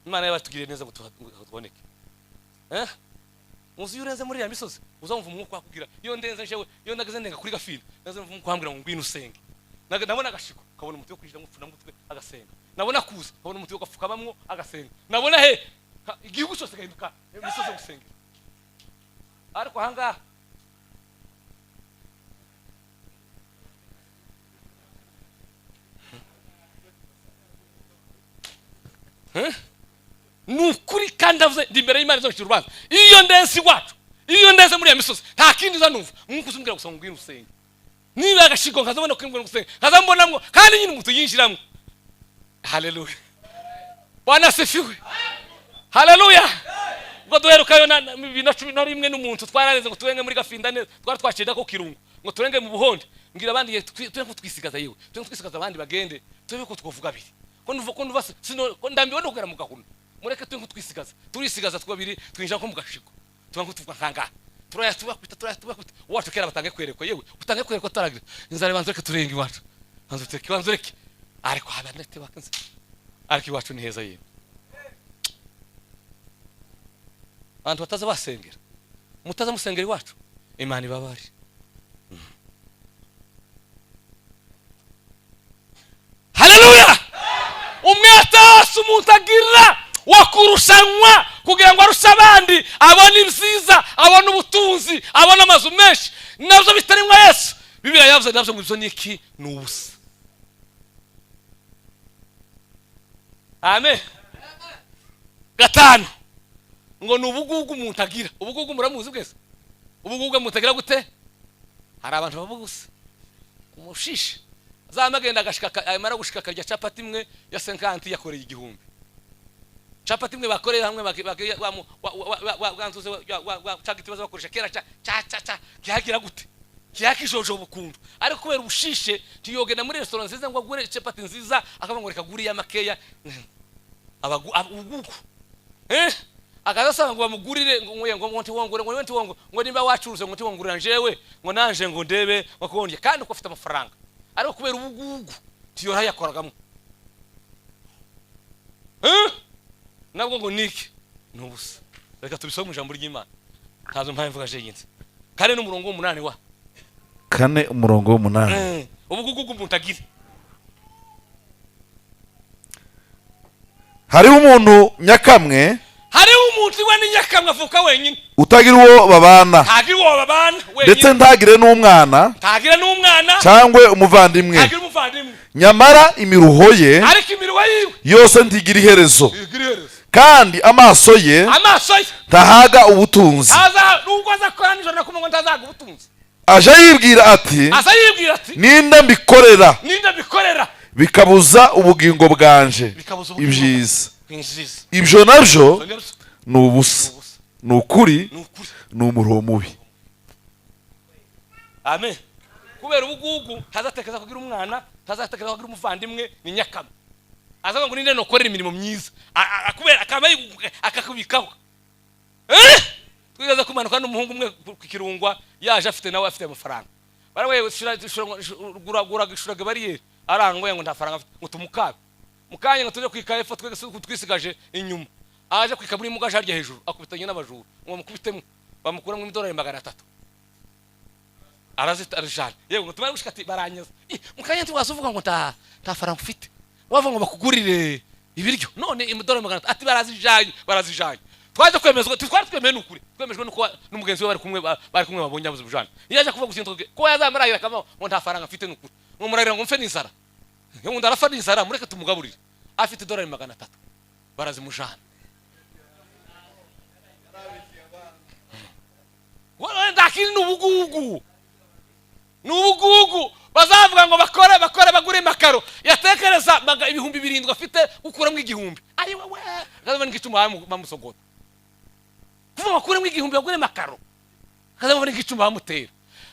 Imana yabatugiriye neza ngo tuboneke. Muzi iyo urenze muri iriya misozi uzumva umwuka wakubwira. Iyo ndenze njewe, iyo nageze ndenga kuri gafini, naze numva umwuka wambwira ngo ngwino usenge. Nabona agashiko kabona umuti wo kwinjira ngupfuna mutwe agasenga, nabona kuza kabona umuti wo gapfukamamwo agasenga, nabona he igihugu cyose gahinduka imisozi yo gusengera. Ariko ahangaha Ni ukuri, kandi avuze ndi imbere y'Imana izocira urubanza. Iyo ndenze iwacu, iyo ndenze muri iyo misozi, nta kindi uza numva, umwuka uzumbwira gusa ngo ngwino usenge. Niba agashigo nkazabona ko ngwino usenge, nkazambonamwo kandi nyine umuntu yinjiramo. Haleluya, Bwana asifiwe. Haleluya. Ubwo duherukayo na 2011 n'umuntu twarareze ngo turenge muri Gafinda neza, twari twacenda ko Kirungu ngo turenge mu Buhonde, ngira abandi turenge twisigaza, yewe turenge twisigaza abandi bagende turebe ko twovuga abiri, ko nuva ko nuva sino ko ndambiwe no kugera mu Gahuna, mureke turenge twisigaza, turisigaza twabiri twinjira ko mu Gashiko, tuba tuvuga nkanga turaya tubakwita turaya tubakwita wacu kera batange kwerekwa, yewe utange kwerekwa taragira inzara, banze reke turenge iwacu, banze tureke, banze reke, ariko abanete bakanze, ariko iwacu ni heza yewe. Abantu bataza basengera, mutaza musengera iwacu, Imana ibabari. Haleluya. Umwete umuntu agira wakurushanwa kugira ngo arushe abandi, abone ibyiza, abone ubutunzi, abone amazu menshi, nabyo bitarimwa Yesu. Bibiliya yavuze nabyo ngo ibyo niki? Ni ubusa. Amen. Gatanu ngo ni ubugugu umuntu agira. Ubugugu muramuzi bwese? Ubugugu umuntu agira gute? Hari abantu babugusa umushishe azamagenda agashika, amara gushika akarya capati imwe ya 50 yakoreye 1000. Capati imwe bakoreye hamwe bwanzuze cagiti baza bakoresha kera cha cha cha kihagira gute kihakijojo bukundu, ariko kubera ubushishe tiyogenda muri restaurant nziza ngo agure capati nziza, akavuga ngo reka gure ya makeya abagugu akazasaba ngo bamugurire ngo ngo ntiwongure ngo ntiwongure ngo nimba wacuruze ngo ntiwongurira njewe ngo nanje ngo ndebe bakonje, kandi uko afite amafaranga, ariko kubera ubugugu tiyora yakoragamo nabwo ngo niki nubusa. Reka tubisome mu ijambo ry'Imana, ntazo mpamvu mvuga jenyinze. Kane n'umurongo w'umunani wa kane umurongo w'umunani. Ubugugu umuntu agira. Hariho umuntu nyakamwe, hariho umuntu iwe ni nyakamwe avuka wenyine, utagira uwo babana, ntagira uwo babana wenyine, ndetse ntagire n'umwana, ntagira n'umwana cyangwa umuvandimwe, ntagira umuvandimwe, nyamara imiruho ye, ariko imiruho yiwe yose ntigira iherezo, kandi amaso ye ntahaga ubutunzi, nubwo azakora nijoro na kumanywa ntazaga ubutunzi. Aje yibwira ati, ninde mbikorera, ninde mbikorera, bikabuza ubugingo bwanje ibyiza, ibyo nabyo ni ubusa, ni ukuri, ni umuruho mubi. Amen. Kubera ubugugu ntazatekereza kugira umwana, ntazatekereza kugira umuvandimwe, ni nyakamwe. Azavuga ngo ninde nokorera imirimo myiza, akubera akaba akakubikaho. Twigaza kumanuka n'umuhungu umwe ku Kirungwa yaje afite nawe afite amafaranga, barawe gura gishuraga bariyeri arangwe ngo nta faranga afite, ngo tumukabe mukanya ngo tuje kwika epfo twisigaje inyuma, aje kwika muri mugaje harya hejuru akubitanye n'abajura ngo mukubitemo, bamukuramo imidolari 300 arazita arjana. Yego ngo tumare gushika ati baranyaza mukanya ntiwazuvuga ngo nta faranga ufite, wavuga ngo bakugurire ibiryo none imidolari 300 ati barazijanye, barazijanye. Twaje kwemezwa, twari twemeye n'ukuri, twemejwe nuko n'umugenzi we bari kumwe babonye abuze bujana. Yaje kuvuga gusinto ko yazamaragira kama ngo nta faranga mfite n'ukuri, ngo murarira ngo mfe n'inzara, ngo ndarafa n'inzara, mureke tumugaburire. Afite idolari 300 barazimujana. Wala ndakiri n'ubugugu, n'ubugugu bazavuga ngo bakore bakore bagure makaro, yatekereza 7,000 afite gukuramo 1000, ayi wewe kazabona igicuma bamusogota kuva bakuramo 1000 bagure makaro, kazabona igicuma bamutera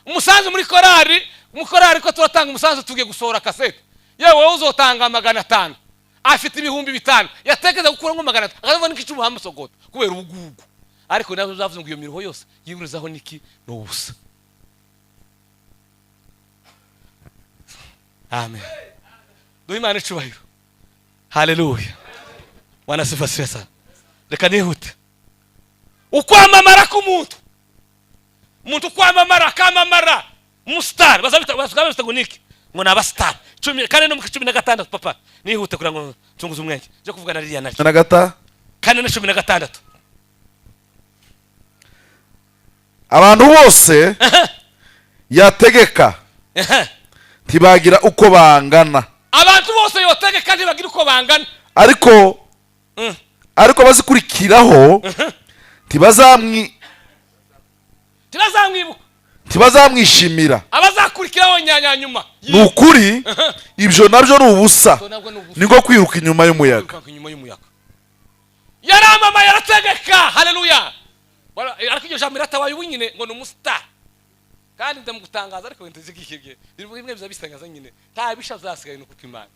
umusanzu muri korari. Mu korari ko turatanga umusanzu tugiye gusohora kasete, yewe wowe uzotanga 500 afite 5,000 yatekereza gukuramo 500 akazabona igicuma bamusogota kubera ubugugu. Ariko nabyo bavuze ngo iyo miruho yose yiburizaho niki? Ni ubusa. Amen. Duhe Imana icubahiro. Haleluya. Bwana sifa sana. Reka nihute. Ukwamamara k'umuntu, umuntu ukwamamara akamamara umustar, bazabita ngo niki? Ngo ni abastar. 4 no 16 papa nihute kugira ngo nsunguze umwenge je kuvuga na ririya naryo. 4 na 16. Abantu bose yategeka ntibagira uko bangana, abantu bose yotegeka ntibagira uko bangana, ariko bazikurikiraho ntibazamwibuka, ntibazamwishimira, abazakurikiraho nyanyanyuma. Ni ukuri ibyo nabyo ni ubusa, niko kwiruka inyuma y'umuyaga. Yaramamaye, arategeka. Haleluya! Ariko iryo jambo iratabaye ubu nyine ngo ni umusitari, kandi ndamugutangaza. Ariko ibintu zigikibye bimwe biza bisangaza nyine, nta bisha byasigaye. Ni kuko Imana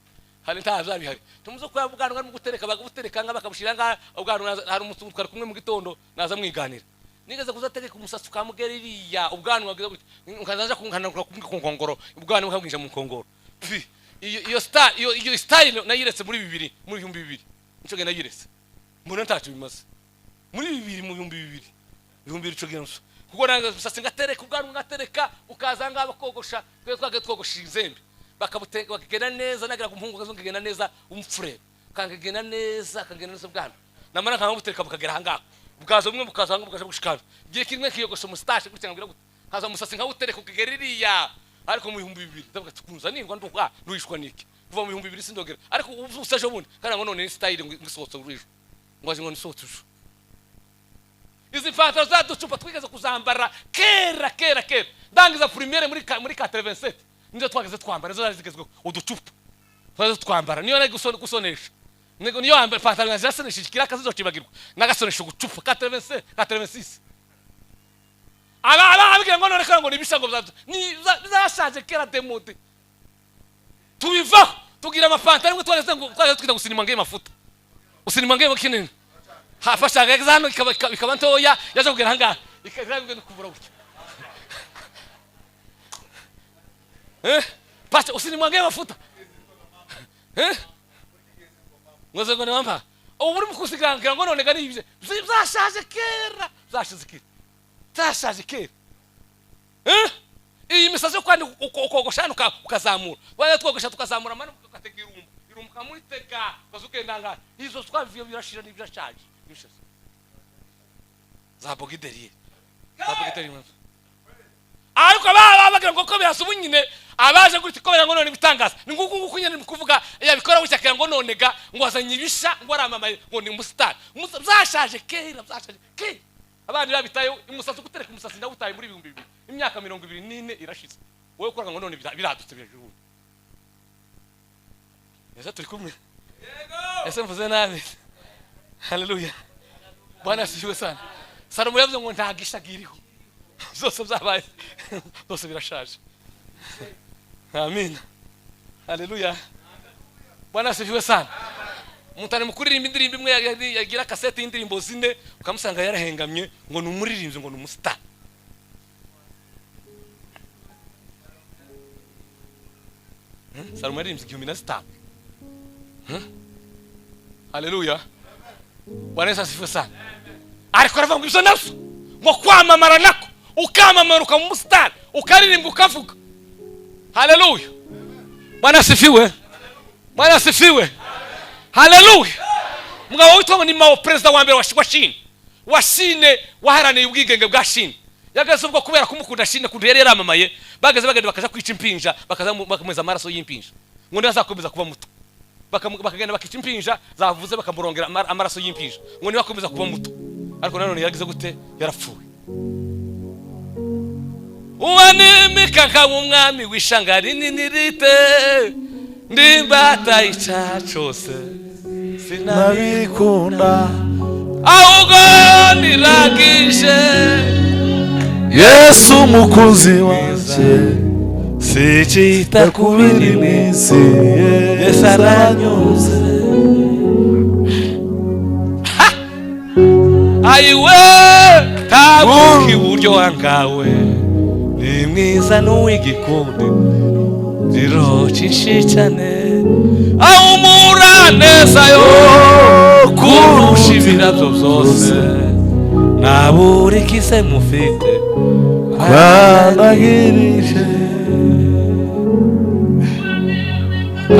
hari nta byari bihari. Tumuze ko ubwanwa arimo gutereka, bakabutereka nga bakabushira nga ubwanwa. Hari umuntu twari kumwe mu gitondo, naza mwiganira, nigeze kuzategeka umusatsi ukamugera iriya, ubwanwa bwiza gutya, ukazaja kunkanagura ku nkongoro, ubwanwa bukabwinjira mu nkongoro. Pfi, iyo star, iyo style nayiretse muri bibiri, muri 2000 nico gihe nayiretse. Mbona ntacyo bimaze muri bibiri, mu 2000, 2000 ico gihe nso, kuko nanga umusatsi ngatereka, ubwanwa ngatereka, ukaza ngaba kogosha. Twe twagiye twogosha inzembe, bakabuteka bakagenda neza. Nagira umuhungu kagenda neza, umfure kangagenda neza, kangenda neza ubwanwa, namara nkabutereka bukagera ahangaha, bwaza bumwe bukaza ahangaha, bukaja bushikana. Igihe kimwe kiyogosha umustache gutya, ngira gute, haza umusatsi nkawutereka ukagera iriya. Ariko mu 2000 ndavuga ati kunza ningwa nduha nduhishwa niki? Kuva mu 2000 sindogera. Ariko ubu usejo bundi kandi ngo none ni style ngo isohotse urujo, ngo aje ngo nisohotse ujo. Izi pantaro zaducupa twigeze kuzambara kera kera kera, ndangiza primaire muri 87, nizo twageze twambara, nizo zari zigezweho. Uducupa twageze twambara, niyo nari gusonesha, niyo yambara pantaro yanjye yasonesheje ikiraka zizocibagirwa, nagasonesha ugucupa 87, 86. Aba ababwira ngo none ngo nibisha, ngo bizashaje kera, démodé, tubivaho tugira amapantaro imwe twageze ngo twageze twita gusinima ngiye mafuta usinima ngiye kinini, hafashaga hano ikaba ntoya, yaje kugera ahangaha ikaba kubura gutya. Pastor, usinimwangie mafuta, ngoze ngo niwampa ubu urimo kusigangira ngo none gani ibyo byashaje kera, byashize kera, byashaje kera. Iyi misatsi yo kwandi ukogosha hano ukazamura, wajya twogosha tukazamura amano, ugatega irumbo, irumbo ukamutega, ukaza ugenda ngaha. Izo twaviye birashira n'ibirashaje, ibishaje za bogideriye, za bogideriye. Ariko baba bagira ngo ko birasa ubu nyine, abaje gutya ko ngo none bitangaza ni nguku nguku nyine kuvuga yabikora gutya kugira ngo none ga ngo azanye ibisha, ngo aramamaye, ngo ni umusitari. Byashaje kera, byashaje kera. Abandi babitaye umusatsi, gutereka umusatsi ndawutaye muri 2000, imyaka 24 irashize. Wowe ukora ngo none biradutse birajuru. Ese turi kumwe? Ese mvuze nabi? Haleluya, Bwana asifiwe sana. Salomo yavuze ngo nta gisha giriho, zose byabaye, zose birashaje. Amin, haleluya, Bwana asifiwe sana. Umuntu ari mu kuririmba indirimbo imwe, yagira kasete y'indirimbo zine, ukamusanga yarahengamye ngo ni umuririmbyi, ngo ni umusitari. Salomo yaririmbye 1005. Haleluya, Bwana Yesu asifiwe sana. Ariko aravuga ngo ibyo nabyo, ngo kwamamara nako, ukamamara ukaba umusitari, ukaririmba, ukavuga. Haleluya, Bwana asifiwe, Bwana asifiwe, haleluya. Umugabo witwa ngo ni Mao, perezida wa mbere wa Chine, wa Chine, waharaniye ubwigenge bwa Chine, yageze ubwo kubera kumukunda Chine kuntu yari yaramamaye, bageze bagenda bakaja kwica impinja, bakaza bakameza amaraso y'impinja ngo ntibazakomeza kuba muto. Bakagenda bakica impinja zavuze, bakamurongera amaraso y'impinja ngo ntibakomeza kuba muto. Ariko nanone yaragize gute? Yarapfuye. Uwanimika nkaba umwami w'ishanga rinini rite, ndimbata icyaha cyose Nabikunda. Ahubwo niragije Yesu umukunzi wanjye. Sicyita ku biri mu isi. Yesu aranyuze. Ayiwe, tabuka iburyo wangawe, ni mwiza n'uw'igikundi riro cyinshi cyane, ahumura neza yo kurusha ibirabyo byose, nta buri kise mufite. Kwanagirije.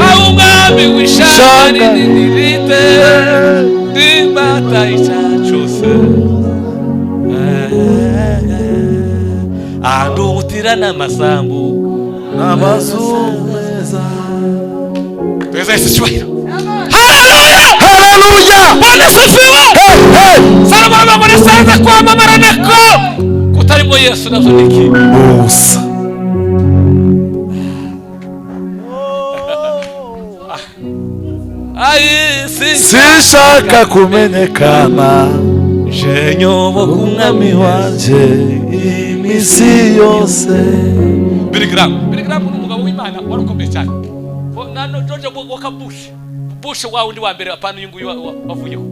Aho umwami w'ishanga rinini rite, ndimbata icyaha cyose, andutira n'amasambu n'amazu meza. Tweza Yesu icyubahiro. Haleluya! Bwana asifiwe. Hey, hey! Salomo aravuga ngo nasanze kwamamara nako kutarimo Yesu navyo ni iki? Ubusa. Sinshaka kumenyekana, Je nyoboka umwami wanjye iminsi yose. Billy Graham. Billy Graham ni umugabo w'Imana wari ukomeye cyane. Nano George Walker Bush. Bush wa wundi wa mbere, apana uyu nguyu wavuyeho.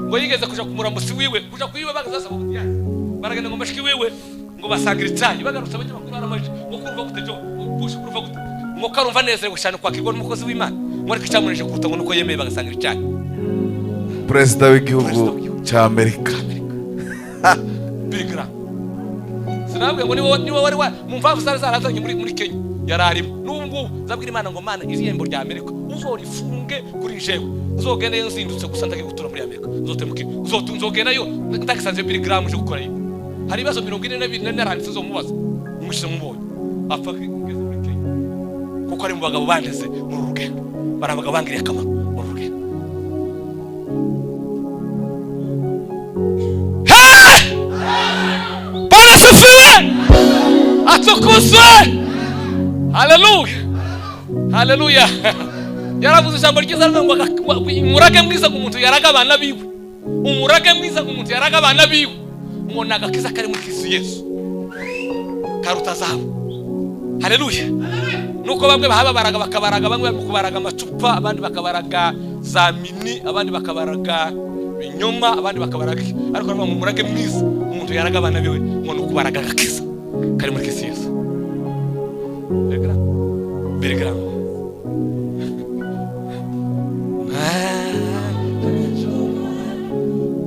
Ngo yigeze kuja kumuramusi wiwe, kuja kuyiwe bagaza mu butiyani. Baragenda ngo mashiki wiwe ngo basangira icyayi, bagarutse abanyamakuru baramaje ngo kurumva gute Joe Bush, kurumva gute? Ngo karumva nezerewe cyane kwakirwa n'umukozi w'Imana. Ngo ariko icyamunejeje kuruta ngo nuko yemeye bagasangira icyayi. Perezida w'igihugu cya Amerika. Billy Graham. Sinabwiye ngo niwe wari wa mu mpamvu zari zarazanye muri Kenya yararimo. N'ubu ngubu zabwira Imana ngo Mana, irembo rya Amerika uzorifunge kuri jewe, nzogendayo nzindutse gusa, ndagiye gutura muri Amerika, nzotemuke nzogendayo ndagisanze Billy Graham uje gukorayo. Hari ibibazo 42 nari naranditse nzomubaza umushize mubonye apfa ngeze muri Kenya, kuko ari mu bagabo bandeze muri uru rugendo, bari abagabo bangiriye akamaro muri uru rugendo. Hey! Bwana asifiwe! Atukuzwe! Haleluya! Haleluya! Yaravuze ijambo ryiza aravuga ngo umurage mwiza ngo umuntu yaraga abana biwe. Umurage mwiza ngo umuntu yaraga abana biwe. Ngo ni agakiza kari muri Kristo Yesu. Karuta zahabu. Haleluya! Nuko bamwe bahababaraga bakabaraga, bamwe bakabaraga amacupa, abandi bakabaraga za mini, abandi bakabaraga ibinyoma, abandi bakabaraga iki. Ariko aravuga ngo umurage mwiza umuntu yaraga abana biwe ngo ni ukubaraga agakiza kari muri Kristo Yesu. Billy Graham.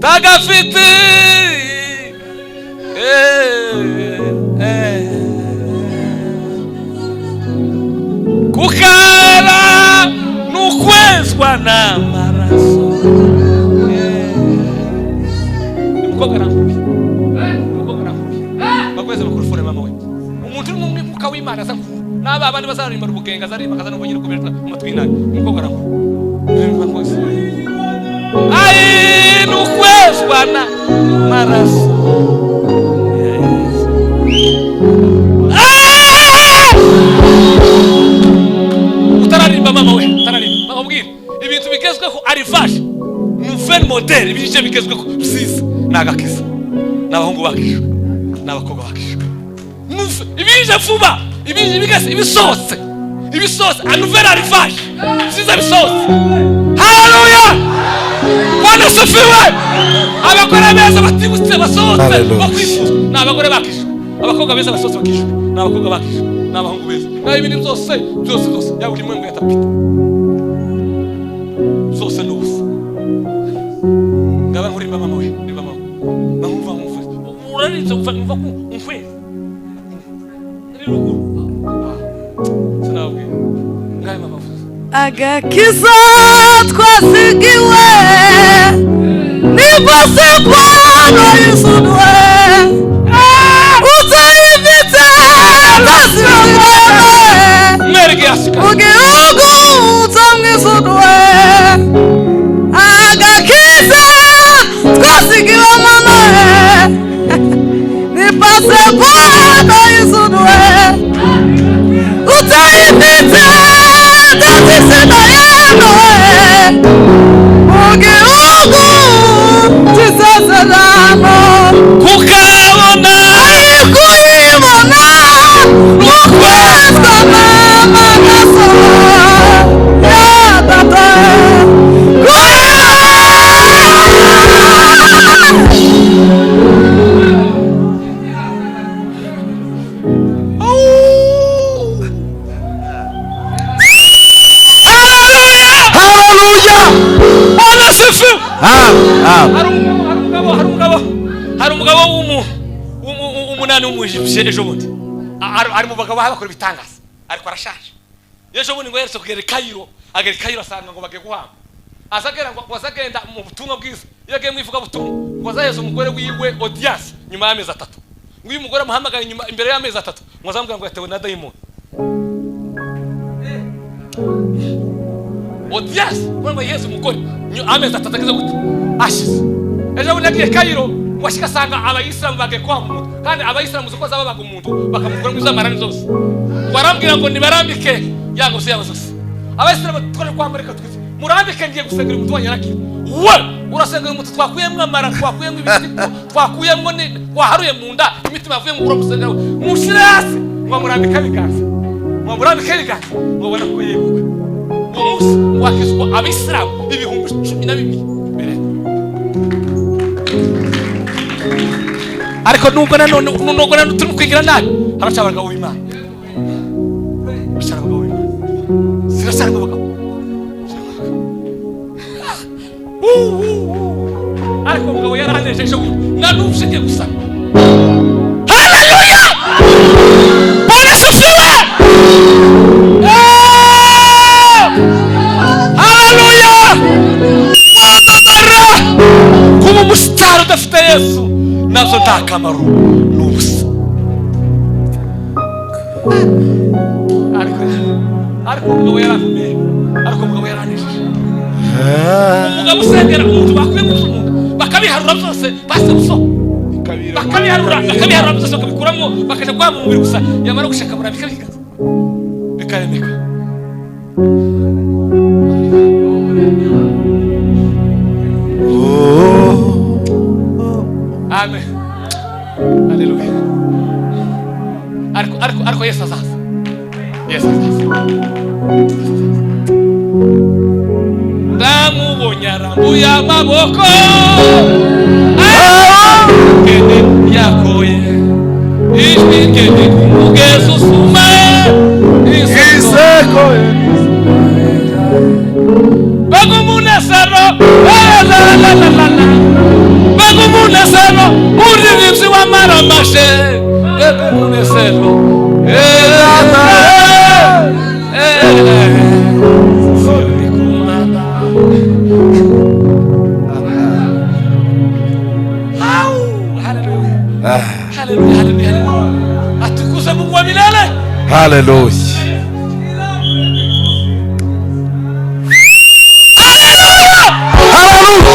Tagafite kukara nukwezwa n'amaraso. Umukobwa aramvuye. Umukobwa aramvuye. Bakweze mikrofone mama we. Umuntu uri mu mwuka w'Imana aza nkuru. N'aba bandi bazaririmba ubugenga azaririmba akaza n'ubwo nyine kubera mu matwi y'Imana. Umukobwa aramvuye. Ai nukwezwa n'amaraso. Utararimba mama we, utararimba. Bakubwira ibintu bigezweho arrivage. Nouvelle modèle ibije bigezweho byiza. Nagakiza. N'abahungu bakijwe, n'abakobwa bakijwe. Ibije vuba, ibije bigase, ibisose. Ibisose, a nouvelle arrivage. Byiza bisose. Haleluya! Bwana asifiwe! Abagore beza batibutse basohotse bakwifuza. Ni abagore bakijwe. Abakobwa beza basohotse bakijwe. Ni abakobwa bakijwe. Ni abahungu beza. Naho ibintu byose, byose byose, yaba ulimwengu yatapita. Zose ni ubusa. Ngaba nkurimba mama we, rimba mama. Nkumva nkumva. Urarinze umva ko umfweza. Ari ruguru. Sinabwiye. Ngaye mama vuze. Agakiza twasigiwe ni pasiporo y'isudwe utayifite tasirwe Mwereke yasika. mu gihugu cyo mu isudwe. Agakiza twasigiwe mama ni pasiporo y'isudwe utayifite tasirwe mu gihugu cy'isezerano. Kukabona kuyibona ukwezwa n'amaraso ya data. Haleluya! Bwana asifiwe! Ah, Hari umugabo, hari umugabo, hari umugabo w'umunani w'umujipsye ejo bundi. Ari mu bagabo bakora ibitangaza, ariko arashaje. Ejo bundi ngo yeretse kugera i Cairo, agera i Cairo asanga ngo bagiye guhamba. Azagera ngo azagenda mu butumwa bwiza. Iyo agiye mu ivugabutumwa, ngo azaheza umugore wiwe audience nyuma y'amezi 3. Ngo uyu mugore amuhamagaye nyuma imbere y'amezi 3, ngo azamubwira ngo yatewe na dayimoni. Audience, ngo yeheze umugore amezi 3 ageze gute? Ashize. Ejo bundi yagiye Cairo, ngo ashike asanga abayisilamu bagiye kwanga umuntu, kandi abayisilamu uzi ko babaga umuntu bakamukura mu z'amarani zose. Ngo arambwira ngo nibarambike ya ngozi yabo zose. Abayisilamu twari kwambara reka twize. Murambike, ngiye gusengera umuntu wanyu arakira. We urasengera umuntu twakuyemo amara, twakuyemo ibiti, twakuyemo waharuye mu nda, imitima yavuye mu, uramusengera mushyire hasi. Mwamurambika ibiganza, mwamurambika ibiganza, mubona ko yeguka. Uwo munsi wakizwa Abisilamu 12,000 mbere. Ariko nubwo nanone, nubwo nanone turimo kwigira nabi, haracyari abagabo b'Imana, haracyari abagabo b'Imana, ziracyari abagabo. Ariko umugabo yaranejeje, nanumvise ngiye gusaba. Haleluya, Bwana asifiwe! Haleluya! Kwamamara, kuba umusitari udafite Yesu, nabyo nta kamaro, ni ubusa. Ariko umugabo yaravumiye, ariko umugabo yaranejeje. Umugabo usengera umuntu bakuye mu muntu, bakabiharura byose, basebuso bakabiharura, bakabiharura byose, bakabikuramo, bakajya guhabwa umubiri gusa. Yamara gushaka murabika bigaza bikaremeka. Amen, haleluya. Ariko Yesu azaza, Yesu azaza. Ndamubonye arambuye amaboko, kene yakoye ijwi rye kumugezi usuma Iseko. Bagumunezero, la, bagumunezero, uririmbyi w'amaramashe, bagumunezero. Eh, eh, eh, Kumana. Au, haleluya. Haleluya, haleluya, haleluya. Atukuze Mungu wa milele. Haleluya. Haleluya.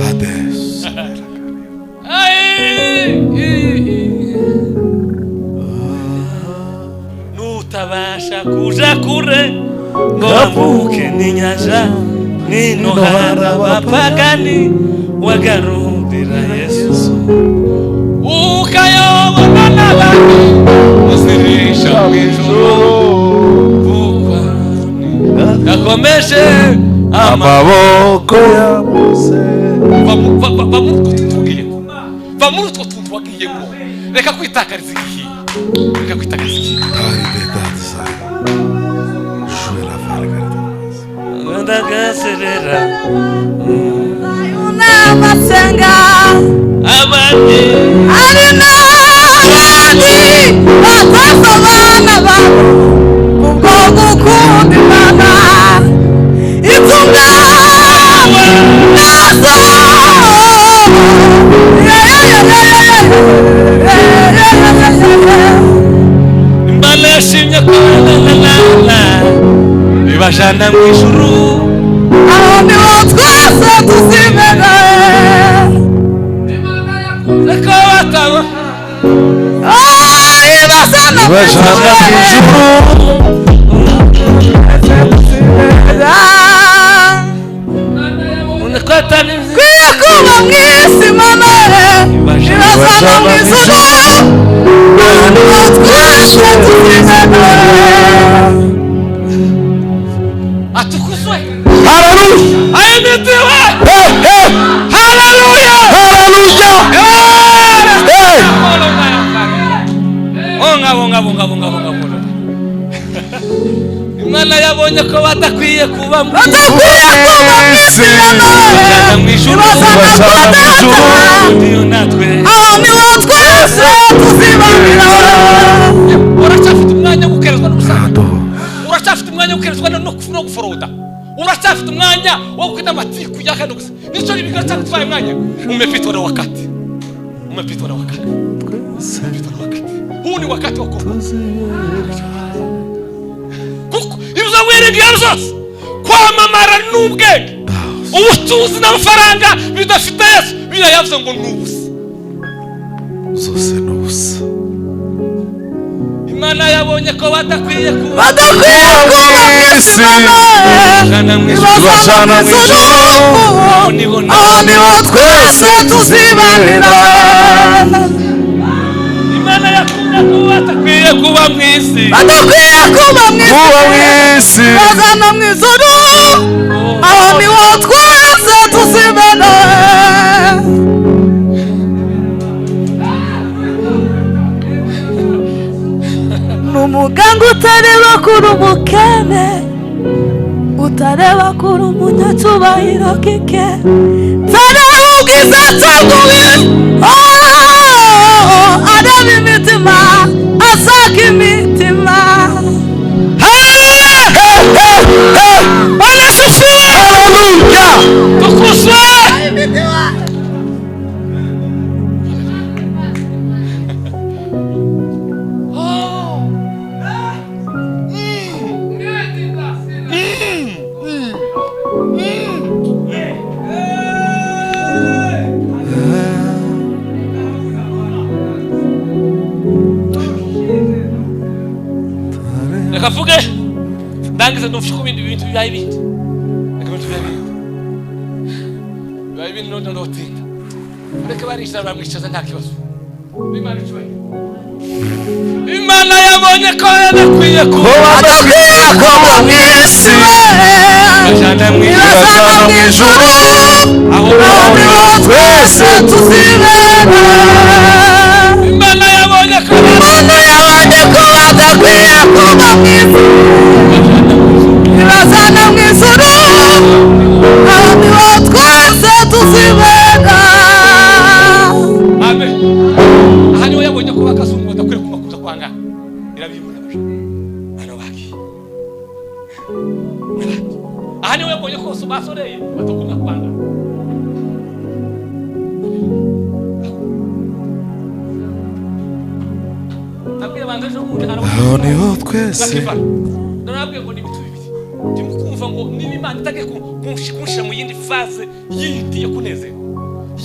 Adesso. Ai, i, i. Nutabasha kuja kure ngo wambuke n'inyanja, nino hari abapagani wagarurira Yesu, ukayobona n'abandi uzirisha mu ijuru, kuko yakomeje amaboko ya Mose. Va muri utwo tuntu wagiyemo, va muri utwo tuntu wagiyemo, reka kwitakariza igihe, reka kwitakariza igihe. Ndagaserera. N'amasenga. Abandi. Hari n'abandi batasa abana babo kubwo gukunda Imana itunganye nazo. Imana yashimye ko la la la la ibajana mu ijuru. Aho niho twese tuzimera. Reka bataba. Ibasana mu Ibajana mu ijuru. Ko atari Kwiye kuba mu isi mana ibasana mu ijuru, aho niho twese tuzimera. Atukuzwe. Haleluya. Ahimidiwe. Hey, hey. Haleluya. Haleluya. Hey. Bonga bonga bonga bonga bonga bonga. Imana yabonye ko badakwiye kuba mu Badakwiye kuba mu isi mana Ibajana mu ijuru. ibasana kwa data. Niyo natwe. Aho niho twese tuzibanira. Uracyafite umwanya wo gukerezwa n'ubusambanyi, uracyafite umwanya wo gukerezwa no guforoda, uracyafite umwanya wo gukina amatiku ya kano gusa, nicyo biracyagutwaye umwanya. Umepitwa na wakati, umepitwa na wakati, umepitwa na wakati. Huu ni wakati wa kuokoka, kuko ibyo wiringiye byose, kwamamara n'ubwenge, ubutunzi n'amafaranga bidafite Yesu, biriya yavuze ngo ni ubusa. Zose ni ubusa. Imana yabonye ko badakwiye kuba Badakwiye kuba mu isi mana Ibajana mu ijuru. Ibajana mu ijuru. Aho niho Aho niho twese tuzibanira. Imana yakunda kuba badakwiye kuba mu isi. Badakwiye kuba mu isi. Kuba mu isi. Bazana mu ijuru. Aho niho twese tuzibana. Ni umuganga utareba kuri umukene, utareba kuri umunyacyubahiro kike, utareba ubwiza cyangwa ububi. Oh, areba imitima, asaka imitima. Bwana asifiwe. Haleluya. Tukuzwe. Imitima. Reka mvuge ndangize ndumva ko ibindi bintu bibaye ibindi. Reka ibintu bibaye ibindi. Bibaye ibindi none ndotinda. Reka barisha baramwicaza nta kibazo. Imana icyubahiro. Imana yabonye ko yadakwiye kuba Badakwiye kuba mu isi. Ibajana mu ijuru. Ibajana mu ijuru. Aho Aho niho twese tuzibana. Imana yabonye ko Imana yabonye ko badakwiye kuba mu isi. Ibazana mu ijuru. Aho niho twese tuzibana. Amen. Aha niho yabonye ko bakazungu badakwiye kuba kuza kwanga. Irabimura abaja. Hano bagiye. Aha niho yabonye ko basoreye batagomba kwanga. Nabwiye abantu ejo bundi Aho niho twese. Narabwiye ngo ni ibitu bibiri. Ndimo kumva ngo niba Imana itagiye kunshira mu yindi phase yindi yo kunezerwa.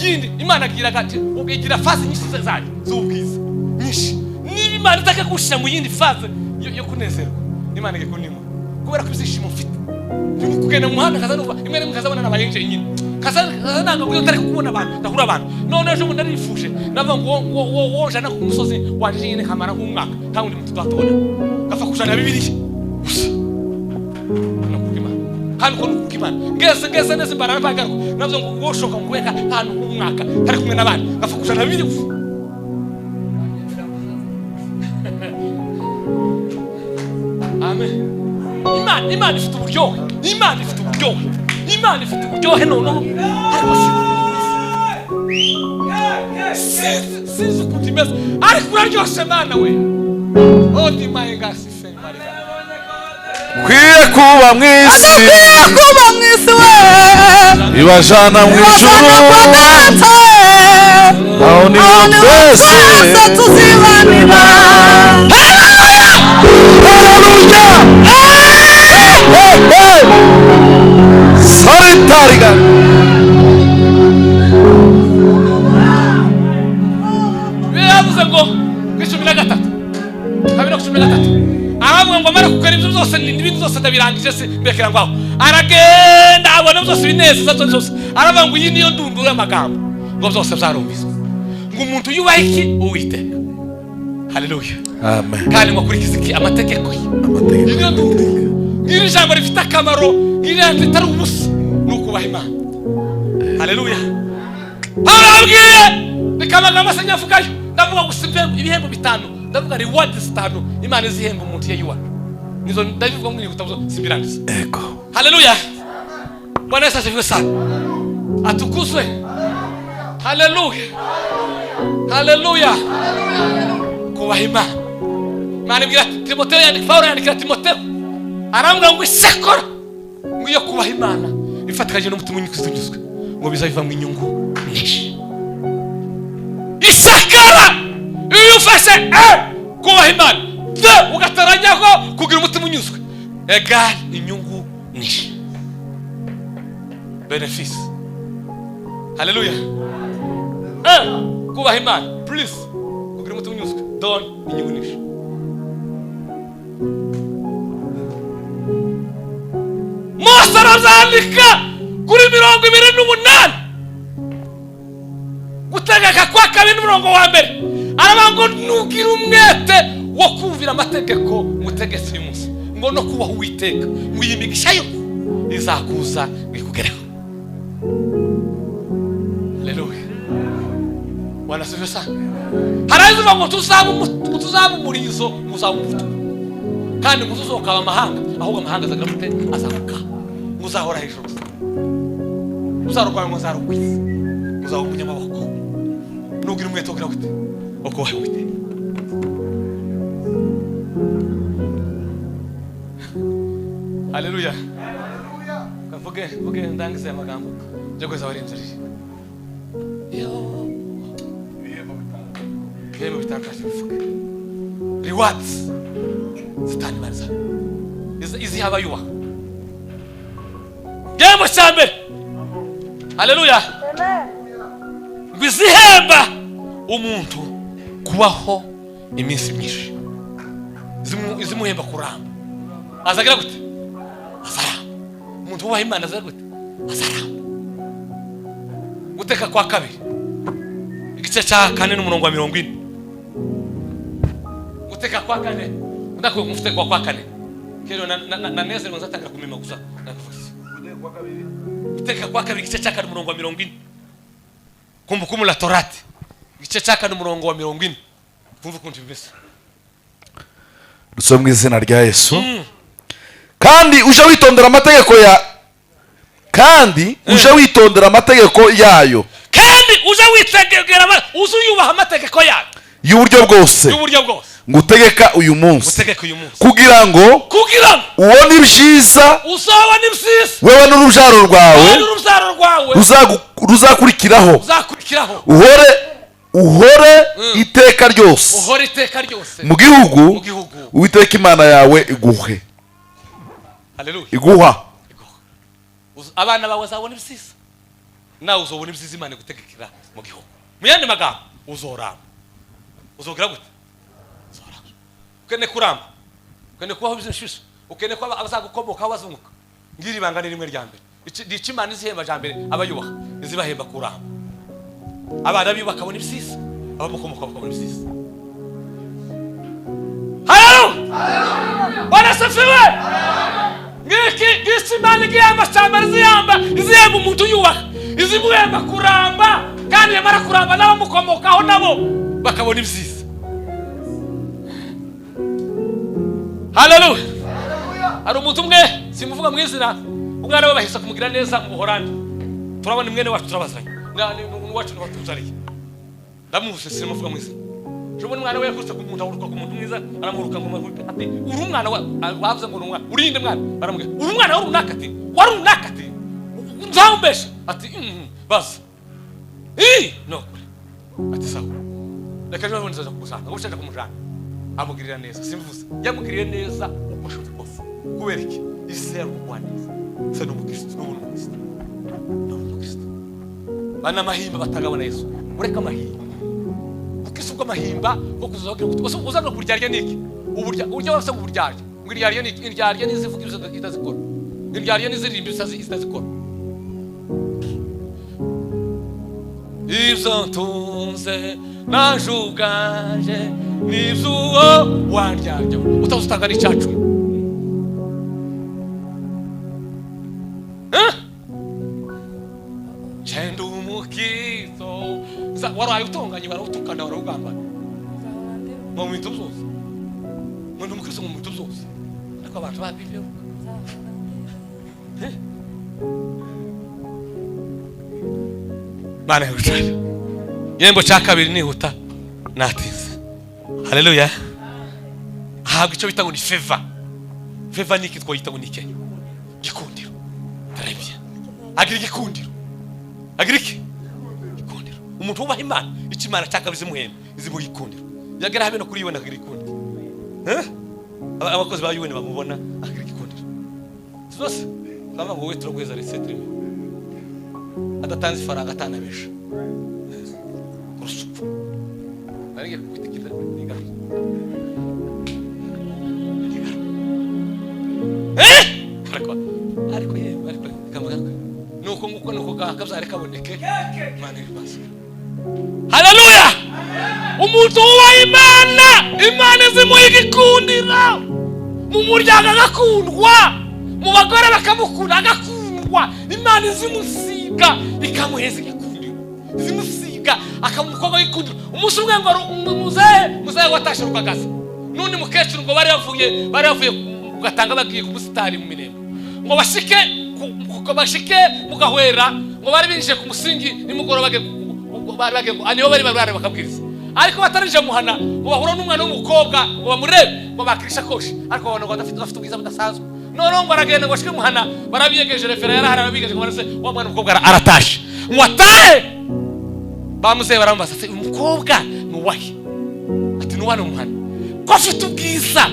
Yindi Imana agira ati ukigira phase nyinshi zayo z'ubwiza nyinshi. Niba Imana itagiye kunshira mu yindi phase yo kunezerwa, Imana igiye kunima. Kubera ko ibyishimo mfite. Ndimo kugenda mu muhanda kaza numva imwe rimwe kazabona n'abayenje nyine. Kaza nanga ngo utari kubona abantu, ndahura abantu. None ejo bundi narifuje navuga ngo wo jana ku musozi wanje nyine kamara nk'umwaka nta wundi muntu twatubona. Gapfa kujana Bibiliya. Gusa. No kukimana. Kandi ko kukimana. Ngeze neza imbaraga bagaruka. Navuze ngo woshoka ngweka ahantu nk'umwaka tari kumwe n'abandi. Gapfa kujana Bibiliya gusa. Amen. Imana ifite uburyohe. Imana ifite uburyohe. Imana ifite uburyohe noneho. Ariko sinzi ukuntu imeze. Ariko uraryoshe Mana we. Oh, dimaye ngasi se Marika. Kwiye kuba mu isi. Badakwiye kuba mu isi we. Ibajana mu ijuru. Ibazana kwa data. Aho niho Aho niho twese. twese tuzibanira. Haleluya. Saritariga. Biravuze ngo ku 13. Kabiri na 13. Aravuga ngo mara kukora ibyo byose n'ibindi byose ndabirangije se mbekera ngaho. Aragenda abona byose binezeza byose. Aravuga ngo iyi niyo ndunduro y'amagambo. Ngo byose byarumviswe. Ngo umuntu yubaha iki Uwiteka. Haleluya. Amen. Kandi ngo akurikize iki amategeko ye. Amategeko. Iyi niyo ndunduro. Ngiri ijambo rifite akamaro, ngiri ritari ubusa ni ukubaha Imana. Haleluya. Arabwiye reka amagambo asa nyavugayo. Ndavuga gusa ibihembo 5. Ndavuga rewards 5 Imana izihemba umuntu yeyuwa. Nizo ndabivuga ngo nikuta simbirangiza. Ego. Haleluya. Bwana Yesu asifiwe sana. Atukuzwe. Haleluya. Haleluya. Kubaha Imana. Imana ibwira Timoteyo yandika Pawulo yandikira Timoteyo. Arambwira ngo isekora ngo iyo kubaha Imana ifatikanyije n'umutima unyuzwe ngo bizabiva mu inyungu nyinshi. Isakara iyo ufashe kubaha Imana ugatarajyaho kugira umutima unyuzwe egal inyungu nyinshi. Benefice. Haleluya. Kubaha Imana please kugira umutima unyuzwe don inyungu nyinshi. Pawulo arabyandika kuri 28, Gutegeka kwa kabiri n'umurongo wa mbere, aravuga ngo nugira umwete wo kumvira amategeko mutegetse uyu munsi, ngo no kubaha Uwiteka, ngo iyi migisha yo izakuza ikugereho. Haleluya, Bwana asifiwe sana. Harazivuga ngo tuzaba umurizo, muzaba umutwe, kandi ngo tuzokaba amahanga, ahubwo amahanga azagira gute? Azaguka. Muzahora hejuru gusa, uzarurwaye ngo nzarugwize, muzaba umunyamaboko nugira umwete wo gute? Wo kubaha Uwiteka. Haleluya. Mvuge ndangize aya magambo byo kweza abaremzerije. Ibihembo bitangaje bivuge. Rewards zitani bariza. Iziha abayubaha. Igihembo cya mbere. Haleluya. Ngo izihemba umuntu kubaho iminsi myinshi. Izimuhemba kuramba. Azagira gute? Azaramba. Umuntu wubaha Imana azagira gute? Azaramba. Guteka kwa kabiri igice cya 4 n'umurongo wa 40. Guteka kwa kane, ndakuye mufite kwa kane. Kero na nezero nzatangira kumima gusa nakuvuga. Guteka kwa kabiri igice cya 4 umurongo wa 40. Kumbukumbu la Torati igice cya 4 umurongo wa 40. Kumva ukuntu bimeze. Dusome mu izina rya Yesu. Kandi uje witondera amategeko ya kandi uje witondera amategeko yayo, kandi uje witegera, uze uyubaha amategeko yayo y'uburyo bwose, y'uburyo bwose ngutegeka uyu munsi, ngutegeka uyu munsi, kugira ngo ubone ibyiza, uzabone ibyiza, wewe n'urubyaro rwawe, ruzakurikiraho, uhore iteka ryose, uhore iteka ryose mu gihugu Uwiteka Imana yawe iguhe. Haleluya. Iguha. Abana bawe bazabona ibyiza, nawe uzobona ibyiza Imana igutegekera mu gihugu. Mu yandi magambo uzoramba. Uzogira gute? Uzoramba. Ukene kuramba, ukene kubaho ibyiza, ukene ko abazagukomokaho bazunguka. Ngira ibanga ni rimwe rya mbere, ici Imana izihemba rya mbere abayubaha, izibahemba kuramba. Abana biwe bakabona ibyiza, abamukomokaho bakabona ibyiza. Haleluya. Bwana asifiwe. Ngiki Imana igihemba cya mbere izihemba umuntu yubaka, izimuhemba kuramba, kandi yamara kuramba n'abamukomokaho nabo bakabona ibyiza. Haleluya. Hari umuntu umwe simuvuga mu izina, umwana we bahise kumugira neza mu Buholandi. Turabona mwene wacu turabazanye, wacu nibatuzariye, ndamuzi simuvuga mu izina. Jobona umwana we yakutse ku muntu, ahuruka ku muntu mwiza, aramuruka ngo ati uri umwana wavuze ngo ni umwana, urinde mwana, baramubwira uri umwana wa runaka, ati wari runaka, ati nzawumbesha, ati baza no ati sawa reka ejo bundi nzaza kumusanga, ngo ushaka kumujana. Amugirira neza, simvuze yamugiriye neza uko ashoboye kose. Kubera iki? Isi yari umugwaneza, se ni umukristo, n'ubu ni umukristo, n'ubu ni umukristo. Bana amahimba batagabana Yesu, ureka amahimba ukristo bw'amahimba bwo kuzagira gute? Uzana kuryarya niki? Uburya urya wese ngo uburyarya, ngo iryarya niki? Iryarya nizivuga ibyo itazikora, iryarya niziririmba ibyo itazikora. Ibyo ntunze naje ubwanje n'izuwo wandyarya, utazutanga n'icyacu. Chenda umukizo waraye utonganye, barawutukana, barawugambana mu bintu byose, ngo umukristo mu bintu byose, ariko abantu babiberuka. Bana yagucana. Igihembo cya kabiri nihuta natinze. Haleluya. Ahabwa icyo bita ngo ni favor. Favor ni iki twoyita ngo ni iki? Gikundiro. Tarebye. Agira igikundiro. Agira iki? Gikundiro. Umuntu wubaha Imana, icyo Imana cyaka bizimuhemba, izimuha igikundiro. Yagera habe no kuri UN akagira igikundiro. Abakozi ba UN bamubona akagira igikundiro. Zose baba ngo we turaguheza recette rimwe. Adatanze ifaranga atanabesha. Kurusupu. Nariye kubitikira nigaruka. Ariko ariko yewe, ariko kamugaruka nuko nguko nuko kabyare kaboneke. Imana ibase. Haleluya! Umuntu wubaha Imana, Imana izimuha igikundiro mu muryango, agakundwa mu bagore, bakamukunda, agakundwa. Imana izimusiga ikamuheza igikundiro, izimusiga akaba umukobwa w'igikundiro. Umunsi umwe ngo muzehe watashe rugagaza n'undi mukecuru, ngo bari bavuye ku gatanga, bagiye ku musitari mu Mirembe, ngo bashike mu Gahwera, ngo bari binjiye ku musingi nimugoroba, bagiye bari bagiye niho bari bakabwiriza, ariko batarije muhana ngo bahura n'umwana w'umukobwa, ngo bamurebe, ngo bakira ishakoshi, ariko babona ngo adafite ubwiza budasanzwe. Noneho ngo aragenda, ngo ashike muhana, barabiyegeje, refera yarahari, arabiyegeje, ngo barase wa mwana w'umukobwa aratashe, ngo atahe. Bamuzehe baramubaza ati: "Uyu mukobwa ni uwahe?" Ati: "Ni uwane muhana." Ko afite ubwiza,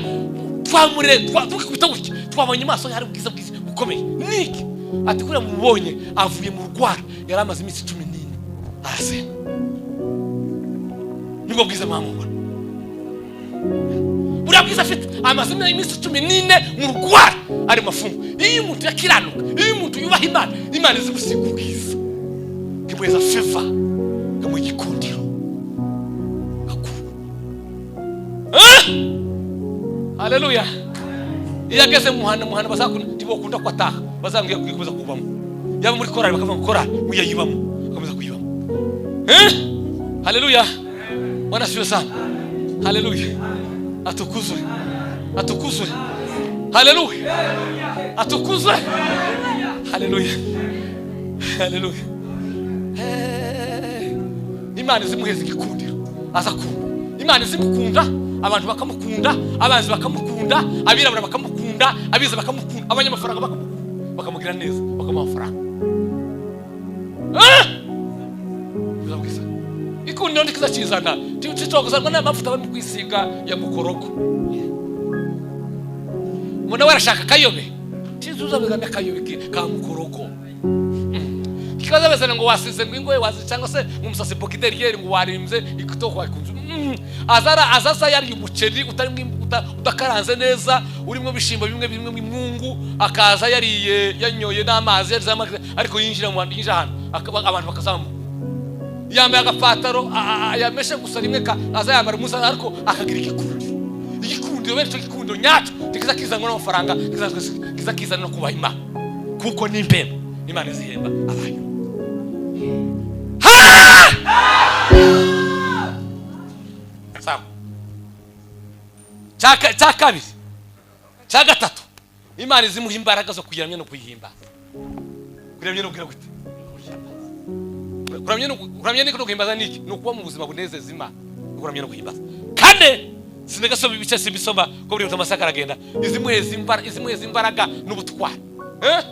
twamure tukikubita gutya, twabonye amaso ye hari ubwiza bukomeye, niki? Ati: "Kuriya mubonye avuye mu rwara, yari amaze iminsi 14 arasenga, nibwo bwiza mwamubona." Buriya bwiza afite, amaze iminsi 14 mu rwara ari mu mafungo. Iyo umuntu yakiranuka, iyo umuntu yubaha Imana, Imana izi gusiga ubwiza, imuheza favor, ikamuha igikundiro, gakuru. Haleluya! Iyo ageze mu muhanda, muhanda bazakunda, ntibokunda ko ataha, bazambwira kuyikomeza kubamo. Yaba muri korali, bakavuga ngo korali muyayibamo, akomeza kuyibamo. Eh? Haleluya! Bwana asifiwe sana. Haleluya! Atukuzwe, atukuzwe. Haleluya! Atukuzwe. Haleluya, haleluya! Eh, Imana izimuheza igikundiro, aza kumva Imana izimukunda, abantu bakamukunda, abanzi bakamukunda, abirabura bakamukunda, abiza bakamukunda, abanyamafaranga bakamukunda, bakamugira neza, bakamuha amafaranga. Eh! Bwiza bwiza ikundiro ndikiza kizana kitogozanwa n'amavuta barimo kwisiga ya mukorogo, ngo nawe arashaka akayobe, tizuzabizana akayobe ka mukorogo. Kikaza bezana ngo wasize ngo ingoye wazi, cyangwa se ngo umusatsi bokideriyeri, ngo warimbye ikitoko wakunze. Azara azaza yariye umuceri utarimo udakaranze neza, urimo ibishimbo bimwe bimwe imwungu, akaza yariye, yanyoye n'amazi, yarize amazi, ariko yinjira mu bantu, yinjira ahantu abantu bakazamuka, yambaye agapataro yameshe gusa rimwe, aza yambara umunsi, ariko akagira igikundiro. Igikundiro bene icyo gikundiro nyacyo kiza kizanwa n'amafaranga, kiza kizana no kubaha Imana, kuko ni impembo Imana izihemba abayo. Ha! Sawa. Cya kabiri, cya gatatu, Imana izimuha imbaraga zo kuyiramya no kuyihimbaza. Kuramya no kugira gute? Kuramya no guhimbaza ni iki? Ni ukuba mu buzima bunezeza Imana, kuramya no guhimbaza. Kane, sinagasoma ibice, simbisoma ko buri amasaka aragenda. Izimuheza imbaraga n'ubutwari. Eh?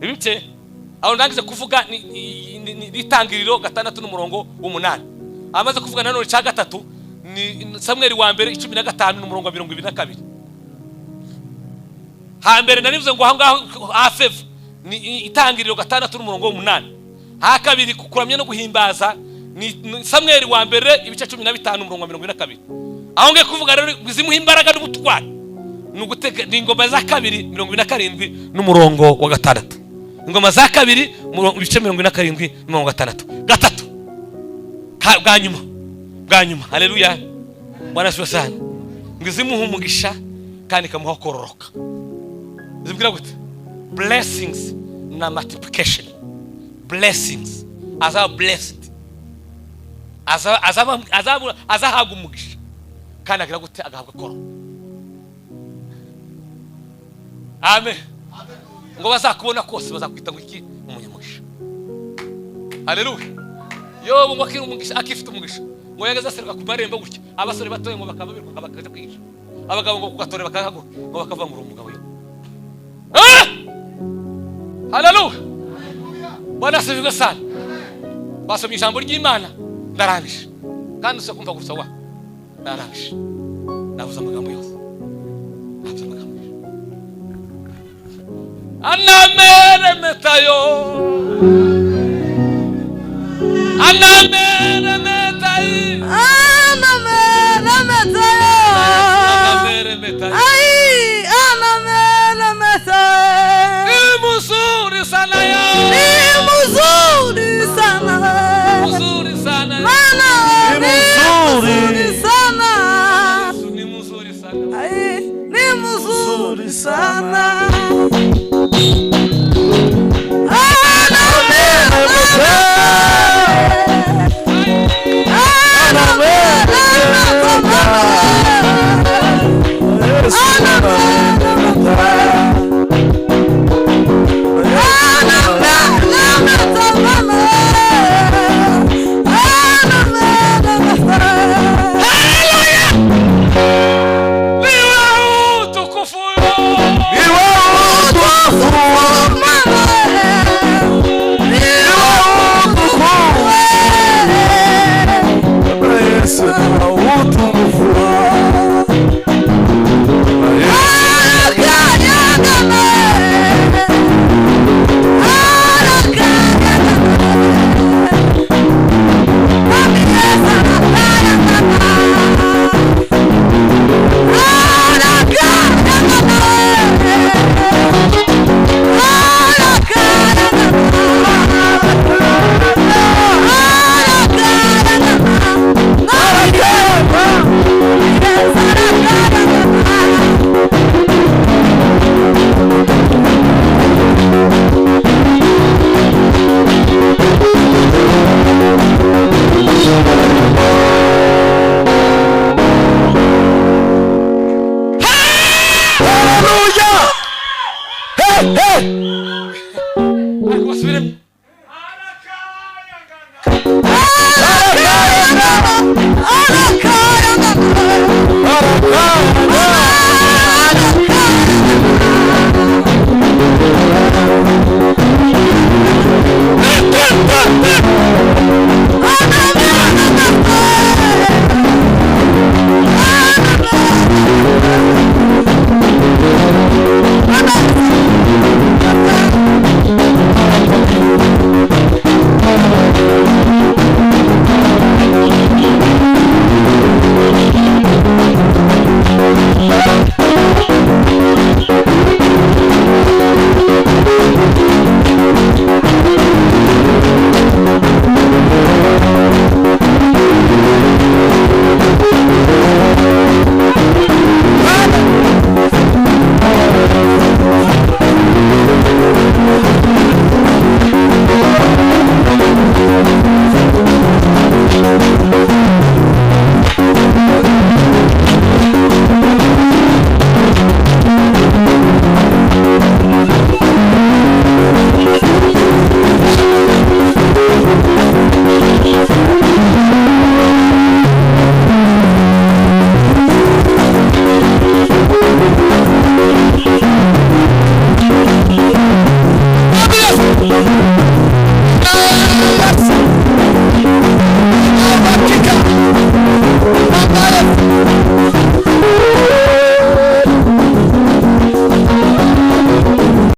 Ibice aho ndangize kuvuga ni Itangiriro 6 n'umurongo w'8. Amaze kuvuga nanone cya gatatu ni Samweli wa mbere 15 n'umurongo wa 22. Hambere narivuze ngo aho ngaho hafeva ni Itangiriro 6 n'umurongo w'8. Ha kabiri, kuramya no guhimbaza, ni Samweli wa mbere ibice 15 umurongo wa 22. Aho ngiye kuvuga rero zimuha imbaraga n'ubutwari ni ugutega, ni Ingoma za kabiri 47 n'umurongo wa 6. Ingoma za kabiri ibice 47 n'umurongo wa 6. Gatatu, bwa nyuma, bwa nyuma. Haleluya! Bwana asifiwe sana. Ngo izimuha umugisha kandi ikamuha kororoka. Zibwira gute? Blessings na multiplication. Blessings, azaba blessed, azahabwa umugisha kandi agira gute? Agahabwa kororoka. Amen. Ngo bazakubona kose bazakwita ngo iki? Umunyamugisha. Haleluya! Yobu ngo akiri umugisha, akifite umugisha, ngo yageze aseruka ku marembo gutya, abasore batoya ngo bakaba biruka bakaja kwihisha, abagabo ngo kugatore bakahaguruka, ngo bakavuga ngo uri umugabo yo. Ah! Haleluya! Bwana asifiwe sana. Basomye ijambo ry'Imana, ndarangije, kandi usa kumva gusa wa ndarangije, navuze amagambo yose, navuze amagambo yose. Anameremetayo, anameremetayi. Anameremetayo. Anameremetayo. Ai, anameremetayo. Haleluya! Hey, hey! Ariko basubiremo.